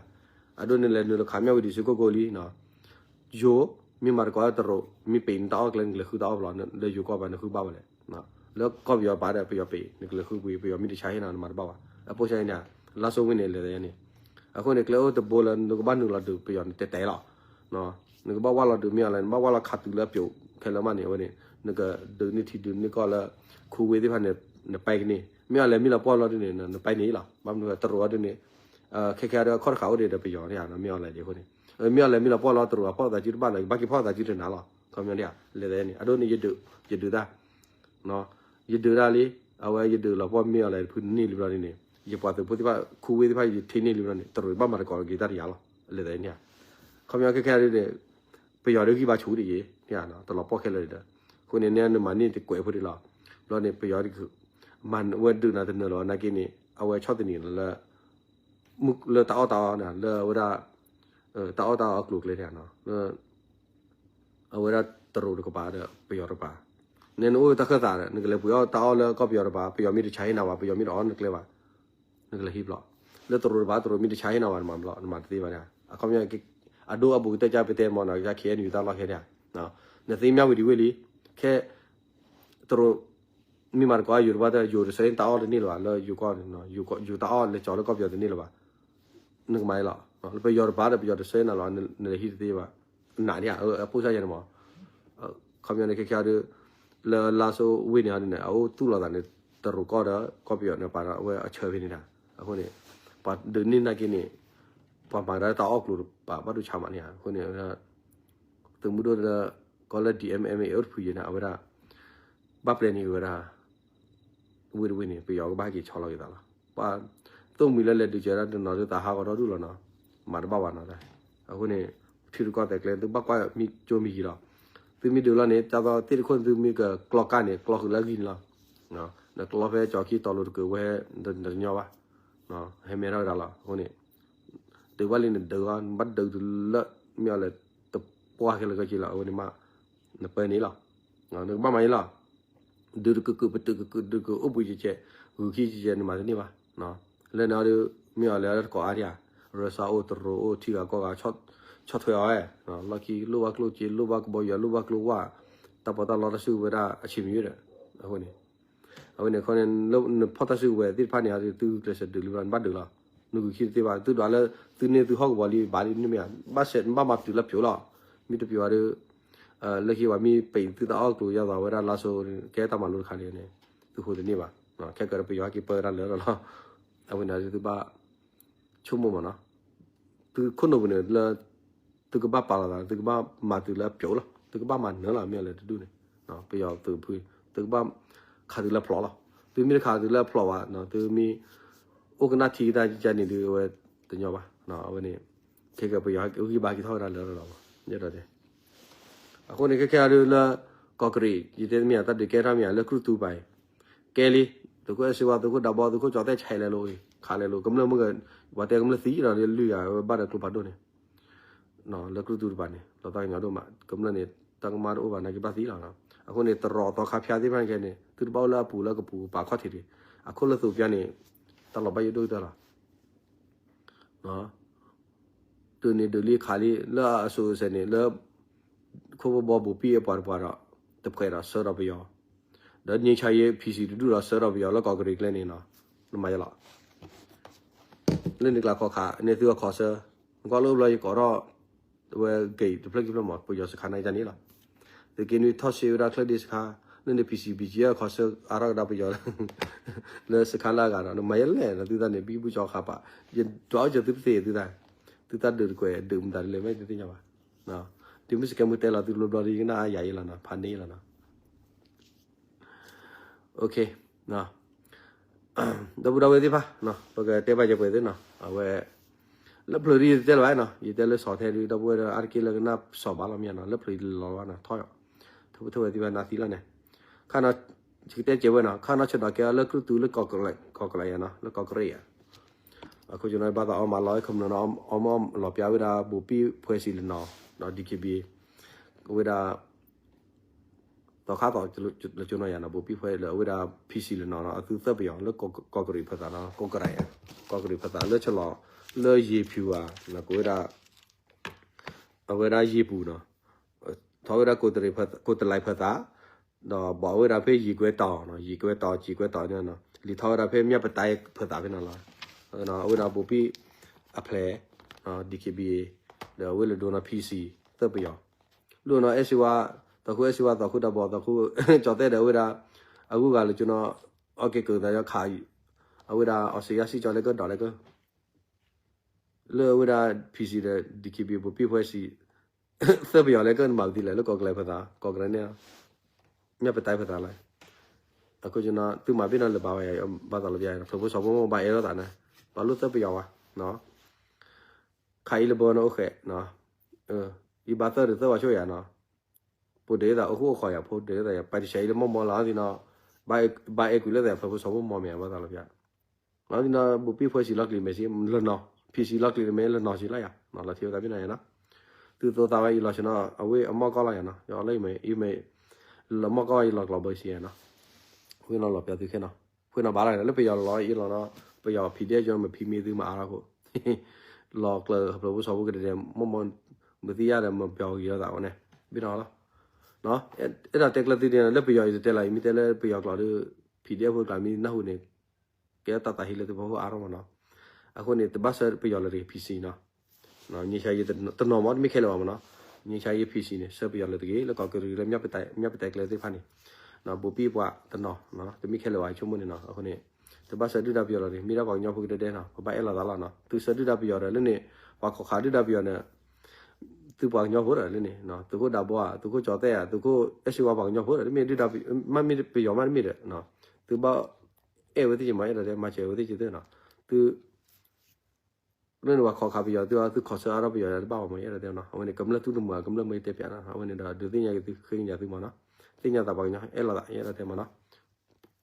အဒိန့ၣ်လဲၤနုာ်လီၤခး မြဝတီ ရွှေကုက္ကို လံ ယိၤ မ့ၢ်မၤသကိးတရူး မ့ၢ်ပံးနတၢ်အီၣ်ကျဲ နကလဲၤဃုတၢ်အီၣ်ဘျီ လၢယိၤကီၢ်ပၤနဃုဘၣ်ဝဲလဲၣ်. လၢကီၢ်ပယီၤပၤဒီးပယီၤပံး နကလဲၤဃုကွံာ် ပယီၤမ့ၢ်တဆါဟ့ၣ်နၤ နမၤတဘၣ်ဘၣ် အပိၢ်စၢ်ယၤန့ၣ်ဧါ. လါစိဝ့ၢ်န့ၣ်လဲၤသးယဲန့ၣ် အဃိန့ၣ် ကျဲအိၣ်တဘိလၢနကဘၣ်နုာ်လီၤဒုးပယီၤန့ၣ်တဲတဲလီၤ. နကဘၣ်ဝၢ်လီၤဒုးမ့ၢ်အီၤလဲၣ် နဘၣ်ဝၢ်လီၤခးတုၤလၢအပျိးခဲလၢာ်မးန့ၣ် အဝဲန့ၣ် နကဒုးန့ၢ်ထံဒုးန့ၢ်ကီၢ်လၢ ခူဝ့ၢ်သ့ၣ်တဖၣ်န့ၣ် နပဲကန့ၢ် မ့ၢ်အီၤလဲၣ်မ့ၢ်လီၤပှီၢ်လီၤဒုးန့ၣ် နပဲန့ၢ်လီၤ. ဘၣ်မနုၤတရူးအီၤဒုးန့ၣ် ခဲခဲအံၤဒီးခီၣ်တဃာ်အိၣ်ဒံးဒီးပယီၤန့ၣ်ဧါ မ့ၢ်အီၤလဲၣ်ဒ်အဃိန့ၣ် မ့ၢ်အီၤလဲၣ်မ့ၢ်လီၤပှီၢ်လီၤတရူးအဖီၣ်သးစုတဘၣ်လီၤ ယဘၣ်က့ၤဖီၣ်သးစုတနၤလီၤ ခီပညီန့ၣ်ဧါ လဲၤသးယဲန့ၣ် အဒိန့ၣ် ယဒုး ယဒုးတၢ် ယဒုးတၢ်လံ အဝဲယဒုးလီၤပှီၢ်မ့ၢ်အီၤလဲၣ်တဖုန့ၢ်လံဘျီဒ်န့ၣ် ယပှၤသုးဖိသ့ၣ်တဖၣ် ခူဝ့ၢ်သ့ၣ်တဖၣ် ယထံၣ်န့ၢ်လံဘျီန့ၣ် တရူးဘၣ်မၤသကိးက့ၤတၢ်တယၤလီၤ လဲၤသးယဲန့ၣ်ဧါ. ခီပညီခဲခဲအံၤဒ်န့ၣ် ပယီၤဒုးဂံၢ်ဘါဆူၣ်ဒ်အံၤ တလီၤပှီၢ်ခဲလၢာ်ဒီး အဃိန့ၣ် နမၤန့ၢ်တကွဲးဖိဒ်လီၤ. ဘျီန့ၣ် ပယီၤ မၤဝဲဒုးနၤတနၢၤလီၤ နာ်က့န့ၣ် အဝဲဆီၣ်သနံးလၢ လၢတၢ်အီၣ်တၢ်အီ လၢအဝဲဒၣ် တၢ်အီၣ်တၢ်အီအကျိၤအကျဲန့ၣ် လၢအဝဲဒၣ်တရူးတကပၤဒီးပယီၤတကပၤ နနအိၣ်တၢ်ခၢၣ်သးဒီး နကလဲၤပှ့ၤအီၣ်တၢ်အီၣ်လၢကီၢ်ပယီၤတကပၤ ပယီၤမ့ၢ်တဆါဟ့ၣ်နၤဘၣ် ပယီၤမ့ၢ်တအီၣ်နကျဲဘၣ် နကလဲၤဟံးဘျီ လၢတရူးတကပၤ တရူးမ့ၢ်တဆါဟ့ၣ်နၤဘၣ် နမၤဘျီ နမၤတသ့ဘၣ်န့ၣ် အခီပညီ အဒိအဘူးကတၢၢ်ကၢ်ပတဲမီၤနီၤ ကၢ် ခ့ၣ်အဲၣ်ယူၣ် တၢ်လီၢ်ခဲန့ၣ် နသ့မၠၣ်ဝံၤဒံးဝ့ၢ်လံ ခဲ တရူး မ့ၢ်မၤတကိးယိၤတဘၣ်တၢ် ယိၤတဆၢနတၢ်အီၣ်တန့ၢ်လၢၤဘၣ် လၢယိၤကီၢ်န့ၣ် ယိၤတၢ်အီၣ်လဲၤကၠီလၢကီၢ်ပယီၤတန့ၢ်လၢၤဘၣ် နကမၤအံၤလီၤ ပယီၤတပၤဒီးပယီၤတဆၢနၤလီၤ နလဲၤဟံးတသ့ဘၣ် နးန့ၣ်ဧါ အပိၢ်စၢ်ယဲန့ၣ်မီၤ ခီပညီန့ၣ် ခဲခဲအံၤဒီး လၢလါစိဝ့ၢ်န့ၣ်ဟီဒ်န့ၣ် အအိၣ်သူၣ်လီၤသးန့ၣ် တရူးကီၢ်ဒီးကီၢ်ပယီၤန့ၣ် ပာ်ဒီးအဝဲအဆၢဖဲန့ၣ်တၢ် အဃိန့ၣ် ပှၤဒုးန့ၢ်နာ်က့န့ၣ် ပှၤမၤကဒါတၢ်အီၣ်ကျိၤတပၤ ဘၣ်ဒိဆါမးန့ၣ်ဧါ. အဃိန့ၣ် သုးမုၢ်ဒိၣ်လၢ ကီၢ်လၢ D M M A အိၣ်တဖုယဲၢ်န့ၣ် အဝဲဒၣ် ဘၣ်ပျဲန့ၢ်က့ၤဝဲဒၣ် ဝ့ၢ်တဝ့ၢ်န့ၣ် ပယီၤကဘၣ်ဟဲက့ၤဆီလီၤက့ၤသးလီၤ. ပှၤသိၣ်မှံၤလၢလဲၤဒုးကဲဒၣ်တနီၤဒုးသးဟးဂီၤဒီဒူၣ်လီၤနီၤ, မၤတဘၣ်ဘၣ်နီၤ. အဃိန့ၣ် ထံရူၢ်ကီၢ်သဲးကျဲ သုဘၣ်ကွၢ်မံကၠိမံယံၤလီၤ. သုမ့ၢ်ဒုးလီၤန့ၣ် တၢ်သီသ့ၣ်တခိၣ်န့ၣ် သုမ့ၢ်ကကျီကၢ်န့ၣ် ကျီဃုာ်လၢအဂံၢ်န့ၣ်လီၤ. နကျီဖဲကၠီခံတီၤလိၤတကုးဝဲ တညီဘၣ်, ဟဲမဲထီၣ်ဝဲဒၣ်လီၤ. အဃိန့ၣ် ဒုးဘၣ်လံန့ၣ်ဒုးဂီၢ် နဘၣ်ဒုးတုၤလၢ မ့ၢ်အီၤလဲၤတပှၢ်ခဲလၢာ်ခဲဆ့လီၤ. အဝဲန့ၣ်မး နပၢန့ၣ်လီၤ. နကဘၣ်မၤအံၤလီၤ. ဒုးတကုာ်ကုာ်ပတုာ်ကုာ်ကုာ် ဒုးကုာ်အိၣ်ဘှံးကဲးကဲး ဂုာ်ခံကဲးကဲး နမၤတန့ၢ်ဘၣ်. လၢန့ၣ်အီၤဒုး မ့ၢ်အီၤလဲၤအီၤတကိးအါဒံးဧါ, ရၢစါအိၣ် တရူးအိၣ် ထံဂၤကီၢ်ဂၤ ဆီၣ်ထွဲအီၤဝဲ, လီၢ်ခံလိၣ်ဘၣ်ကျိၣ်စ့ လိၣ်ဘၣ်ကဘီယူၤ လိၣ်ဘၣ်ကျိၣ်ဝါ, တၢ်ပီးတၢ်လီတၢ်စုကဝဲၤဒၣ်အဆံးမံၤဒီး အဃိန့ၣ် အဝဲန့ၣ်ခီန့ၣ် နဖီၣ်တၢ်စုကဝဲၤသ့ၣ်တဖၣ်န့ၣ် အသုကျဲးစၢးဒုးလံဘျီ နဘၣ်ဒုးလီၤ. နဂုာ်ခံတသ့ဘၣ် သုဒွးလၢ သုန့ၢ်သုဟီၣ်ကဝီၤလံ ဘၣ်ဒ်န့ၣ်မ့ၢ်ဧါ, ဘၣ်ဆဲးနဘၣ်မၤတုၤလၢပျိာ်လီၤ. မ့ၢ်တပျိာ်ဘၣ်ဒီး လၢခံဝဲမ့ၢ်ပံးသုတၢ်အီၣ်ကျိၤယါသးဝဲဒၣ်လါစိၤ ကဲတၢ်မၤလိတခါန့ၣ် သုဃိတန့ၢ်ဘၣ်. ခဲကၢဒီးပယီၤဟဲက့ၤပၢဝဲဒၣ်လၢာ်လီၤ. အဝဲန့ၣ်သုဘၣ် ဆိကမိၣ်မးနီၤ, သုခိၣ်နူာ်ပူၤန့ၣ်လၢ သုကဘၣ်ပာ်လီၤသး သုကဘၣ်မၤတုၤလၢအပျိာ်လီၤ. သုကဘၣ်မၤနၢၤလီၤ မ့ၢ်အီၤလဲၤတဒူၣ်န့ၣ် ပယီၤသုးဖု သုကဘၣ်ခးတုၤလၢဖျိးလီၤ. သုမ့ၢ်တခးတုၤလၢဖျိးဘၣ် သုမ့ၢ်အိၣ်ကနၣ်ထံကတၢၢ်ကန့ၣ်ဒုး အဝဲတညီဘၣ်. အဝဲန့ၣ် ခဲကၢပယီၤဟဲက့ၤဘၣ်က့ၤထီၣ်ဝဲဒၣ်လၢာ်လီၤ. ယဲဒၣ်တဲ အဃိန့ၣ် ခဲခဲအံၤဒုးလၢ ကီၢ်ကရံး ယတဲတမ့ၢ်ဧါ တၢ်ဒုးကဲထီၣ်မ့ၢ်ဧါ လၢကြုၢ်တူပၤအံၤ ကဲလံ, သုးခိၣ်အဲၣ်စ့ဝါ သုးခိၣ်ဒးဘီ သုးခိၣ်ကၠီၤသဲၣ်ဆဲးလဲၤလိၤအံၤ ခးလဲၤလိၤ ကမျၢၢ်မ့ၢ်ဂ့ၤ ပှၤတဲကမျၢၢ်သံဒီးလၢယၤဝဲဘၣ်ဒီးကျိဖးဒိၣ်န့ၣ် လၢကြုၢ်တူတပၤန့ၣ် လီၤသးကညီၤဒိၣ်မး ကမျၢၢ်န့ၣ် တၢ်ကမၣ်တအိၣ်ဘၣ်နာ်က့ဘၣ်သံလီၤ. အဃိန့ၣ် တရီးသီခါဖျါသ့ၣ်တဖၣ်န့ၣ် သုတဘၣ်အိၣ်လၢအပူၤလၢကပူၤကပၤခီၣ်ထံးတဂ့ၤ. အခိၣ်လၢသိးပျါန့ၣ် တၢ်လီၤဘၣ်ယိၣ်ဒိၣ်ကတၢၢ်လီၤ. ဒုးန့ၣ်ဒုးလံခးလံ လၢအစိၤအစဲးန့ၣ် လၢ ခိၣ်ဘီဘိးပံၣ်အပှၤတပှၤဒီး တဖှဲးဒီးဆှၢဒီးပယီၤ ဒီး ငြိမ်းချမ်းရေး PC တဒူၣ်ဒီး ဆှၢဒီးပယီၤလၢကီၢ်ကရံးကျဲန့ၣ်နီၤ နမၤယလီၤ လၢန့ၣ်ကျါခီခးန့ၣ် သုအခီဆၢ နကွၢ်လၢအိၣ်ဘျီယကိးထီၣ် ဝဲ gate တဖျၢၣ်ခံဖျၢၣ်မး ပယီၤစခါနာ်က့န့ၣ်လီၤ. သုးက့နွံထီၣ်ဆှၢဝဲဒၣ်ချၢၣ်ဒ့စခါ လၢန့ၣ် PC BGF အခီဆၢအါထီၣ်ကဒါပယီၤ လၢစခါလၢအဂၤဒီး နမၤယလဲၣ်ဒီးသုသးန့ၣ် ဘံဘူကၠီခါပာ် ယဒွးအိၣ်ကၢသုတသ့သုသး သုသးဒုးတကွဲးဒုးမတၤဒ်လဲၣ် မ့ၢ်တသ့ၣ်ညါဘၣ် ဒ်မုၢ်စကဲမုၢ်တဲလီၤသုတဘျီဘျီဒီး ယကနၣ်အါယၤအံၤလီၤနီၤ ဖးန့ၢ်လီၤနီၤ ဒီပုၢ်ဒီဝဲၢ်သ့ၣ်တဖၣ် ပကတဲဘၣ်ယပှဲၤသ့ၣ်နီၤ အဝဲ လၢဖျၢၣ်ဒ်ယတတဲလၢၤဘၣ်နီၤ ယတဲလၢစီၤထဲဒုး ဒီပုၢ်ဝဲၢ်ဒီး အါတက့ၢ်လၢကနၣ်စီၤဘၣ်လီၤမ့ၢ်နီၤ လၢဖျၢၣ်လီၤဘၣ်နီၤ ထီၣ်ယီၤ ထီၣ်ပထၢၣ်ဝဲသ့ၣ်တဖၣ်နၤသံလီၤန့ၣ် ခါနီၤ ယကတဲကဲဝဲနီၤ ခါနီၤဆၢဒီးကဲအီၤလၢကြုၢ်တူလၢကီၢ်ကရံးယၤနီၤ လၢကီၢ်ကရံးယၤ အဃိကနီၤ ဘၣ်သးအီမးလီၤ ခမနီၤ အီမးလီၤပျါဝဲဒၣ် ဘိးပံၣ်ဖဲစံးလၢနီၤ ဒီး DKBA ဝဲဒၣ် သီခါသီးလၢကၠိနီၤယၤနီၤ ဘိးပံၣ်ဖဲလၢအဝဲဒၣ် PC လၢနီၤနီၤ အသုသၢပယီၤလၢကီၢ်ကရံးဖၢသးနီၤ ကီၢ်ကရံးယၤ ကီၢ်ကရံးဖၢသးလၢဆလီၤ လၢယ့ၤဖၠူၤဧါ ကဝဲဒၣ် အဝဲဒၣ်ယ့ၤပူၤနီၤ ထီၣ်ဝဲဒၣ်ကိးတလံးဖၢသး ဒီးဘၣ်ဝဲဒၣ်ဖဲယ့ၤကွဲတီၤနီၤ ယ့ၤကွဲတီၤ ယ့ၤကွဲတီၤန့ၣ်နီၤ လံာ်ထီၣ်ဝဲဒၣ်ဖဲမၠၣ်ပတၢ်ဖၢသးဖဲနီၤလီၤ အဝဲဒၣ်ဘိးပံၣ်အဖျဲၣ် DKBA ဒီးအဝဲလၢဒိနီၤ PC သၢပယီၤ လိၣ်နီၤ အဲၣ်စ့ဝါ သီခိၣ်အဲၣ်စ့ဝါ သီခိၣ်ဒးဘီ သီခိၣ်ကၠီၤသဲၣ်ဒီးအဝဲဒၣ် အဂုၤအဂၤလၢကၠိနီၤ အီၣ်က့ၤကၢၤသးယီခး အဝဲဒၣ်အီစ့ၤယါစံၣ်ကၠီလၢကၢၣ်ဒီးလၢကၢၣ် လၢအဝဲဒၣ် PC ဒီး DKBA ဘိးပံၣ်ဖဲစံး သၢပယီၤလၢကၢၣ်နမၤပသံလဲၣ် လၢကီၢ်ကရံးဖၢသး ကီၢ်ကရံးန့ၣ် မၠၣ်ပတၢ်ဖၢသးလီၤ အဃိကနီၤ သုမၤဘ့ၣ်နီၤလၢၤဘၣ်ဝဲ ဘၣ်သးလီၤပျါ ဖျၢၣ်ဖိစီၤဖိမိၢ်ဘၣ်အဲၣ်လိာ်သးန့ၣ် ပှၤလိၣ်သၢပယီၤဝဲ ခးအံၤလၢဘၢနီၤအိၣ်ဃဲး ယဘၣ်သၢဒုးသၢဝဲဆိၣ်ယၤနီၤ ဖိဒုးသးအိၣ်ဃူအိၣ်ဃီယၤ ဖိဒုးသးယၤ ပှၤတဆဲးအံၤလၢမီၢ်မီၢ်လီၤ သ့ၣ်နီၤ ဘၣ်အဲၣ်ကွံာ်လၢသးဖျၢၣ်ဖိစီၤဖိမိၢ်မ့ၢ်ဘၣ်သးလီၤပျါ လီၤသ့ၣ်နီၤ ဘိးပံၣ်ဖဲစံးလီၤကျံၤမဲာ်စံး လၢနီၤ ဖံးစံးလီၤကျံၤတမဲာ်လၢနီၤစံးလီၤယၤ လီၤထံဝဲသးဘ့ၣ်နီၤယၤနီၤ သုသိသးဝဲအံၤလီၤဆ့နီၤ အဝဲအမီၢ်ကီၢ်လီၤယၤနီၤ ယအီၤလၢယမဲာ် ယမဲာ် လၢမီၢ်ကီၢ်ယလီၤကျိၤဘၢစံးယၤနီၤ ဝဲနီၤလီၤပျါသုခဲနီၤ ဝဲနီၤဘၣ်လီၤ လၢပယီၤလီၤအံၤလီၤနီၤ ပယီၤ PDF ယမ့ၢ်ဖံးမ့ၢ်သုမၤအါထီၣ်ခိၣ် လီၤကျၢၤဖျၢၣ်ဖိစီၤဖိကတဲဒဲး မီၢ်မီၢ် မ့ၢ်သ့ၣ်ညါဒီးမ့ၢ်ပျီဂ့ၤလီၤသးဝဲန့ၣ် ဘ့ၣ်နီၤလီၤ အဲၣ်ဒိးတဲကျၢၤသုဒ်န့ၣ် လၢပယီၤအံၤတတဲလီၤ ယမ့ၢ်တဲလၢပယီၤကျိာ်ဒီး PDF ဖိကျါမ့ၢ်နၢ်ဟူန့ၣ် ကဲတၢ်သးဟ့လၢသုဖီခိၣ်အါထီၣ်မးနီၤ အဃိန့ၣ် တဘၣ်ဆှၢပယီၤလၢၤတဂ့ၤ PC နီၤ ငြိမ်းချမ်းရေး တနီၤမးတမ့ၢ်ခဲလၢာ်ဘၣ်မးနီၤ ငြိမ်းချမ်းရေး PC န့ၣ် ဆှၢပယီၤလၢၤတဂ့ၤ လၢကီၢ်ကရံးလၢမၠၣ်ပတဲကျဲသ့ၣ်တဖၣ်န့ၣ် ဘိးပံၣ်ပှၤတနီၤ တမ့ၢ်ခဲလၢာ်ဘၣ်ဆိကမိၣ်န့ၣ်နီၤ အဃိန့ၣ် တဘၣ်ဆှၢဒုၣ်ဒါပယီၤလီၤတဂ့ၤ မ့ၢ်ဒၣ်ပှၤကညီဖိကဒဲဒဲနီၤ ပဘၣ်အဲၣ်လိာ်သးလီၤနီၤ သုဆှၢဒုၣ်ဒါပယီၤဒီးလၢန့ၣ် ပှၤခိးခးဒုၣ်ဒါပယီၤန့ၣ် သုပှၤကညီဖိဒီးလၢန့ၣ် သုးခိၣ်ဒးဘီဧါ သုးခိၣ်ကၠီၤသဲၣ်ဧါ သုးခိၣ်အဲၣ်စ့ဝါပှၤကညီဖိဒီး တမ့ၢ်ဒုၣ်ဒါ မ့ၢ်ပယီၤမးတမ့ၢ်ဒီး သုဘၣ် အဲၣ်ဝဲသ့ၣ်က့ၤမး အဲၣ်ဒိးတဲ မၤစၢၤဝဲသ့ၣ်က့ၤသ့ၣ်နီၤ သု လၢန့ၣ်ပှၤခိးခးပယီၤသု သုခိးဆၢအါထီၣ်ပယီၤတဘၣ်ဘၣ်မး အဲၣ်ဒိးတဲနီၤ အဝဲန့ၣ် ကမျၢၢ်သုတမုာ် ကမျၢၢ်မ့ၢ်တဲပၠးနီၤ အဝဲန့ၣ်ဒီး ဒုးသ့ၣ်ညါက့ၤသု ဃ့ကညးသုမးနီၤ သ့ၣ်ညါသးပှၤကညီ အဲၣ်လိာ်သး အဲၣ်ဒိးတဲမးနီၤ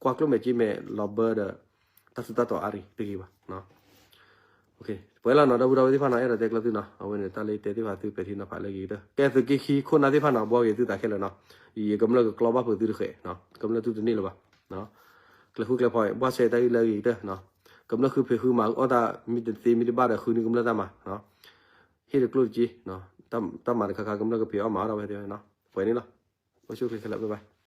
ကွၢ်ကျိၣ်မဲာ်က့မဲာ်လီၤဘၢဒီး တၢ်ထူးတၢ်တီၤအါရံၤတဂ့ၤဘၣ် ပှဲၤလီၤနီၤ ဒီပုၢ်ဒီဝဲၢ်သ့ၣ်တဖၣ်နီၤ အဲၣ်ဒိးတဲကျၢၤသုနီၤ အဝဲန့ၣ် တၢ်လၢတဲသ့ၣ်တဖၣ်သုပဲာ်ထံနီၤဖးလၢအဂ့ၤကတၢၢ် ကဲသုးက့ခံခိၣ်နၢ်သ့ၣ်တဖၣ်နီၤ ဘှီဂ့ၤသုသးခဲလၢာ်နီၤ ယကမျၢၢ်ကကျီဘၣ်ဖုးသုတဃဲး ကမျၢၢ်သုတန့ၢ်လၢၤဘၣ် ကျဲၤဃုကျဲၤဖီး ဘှၣ်ဆဲးတၢ်ဂ့ၢ်လၢအဂ့ၤကတၢၢ် ကမျၢၢ်ဃုဖံးဃုမၤအီၣ်တၢ် မ့ၢ်တသ့မ့ၢ်တဘၣ်ဒီးဃုန့ၢ်ကမျၢၢ်တၢ်မၤ ဟ့ၣ်တကျိၣ်တစ့ တၢ်မၤတခါခါကမျၢၢ်ကဖံးအီၣ်မၤအီၣ်ထီၣ်ဝဲသ့ၣ်ဝဲနီၤ ပှဲၤန့ၣ်လီၤ အိၣ်ဆူၣ်ချ့ခဲလၢာ် bye bye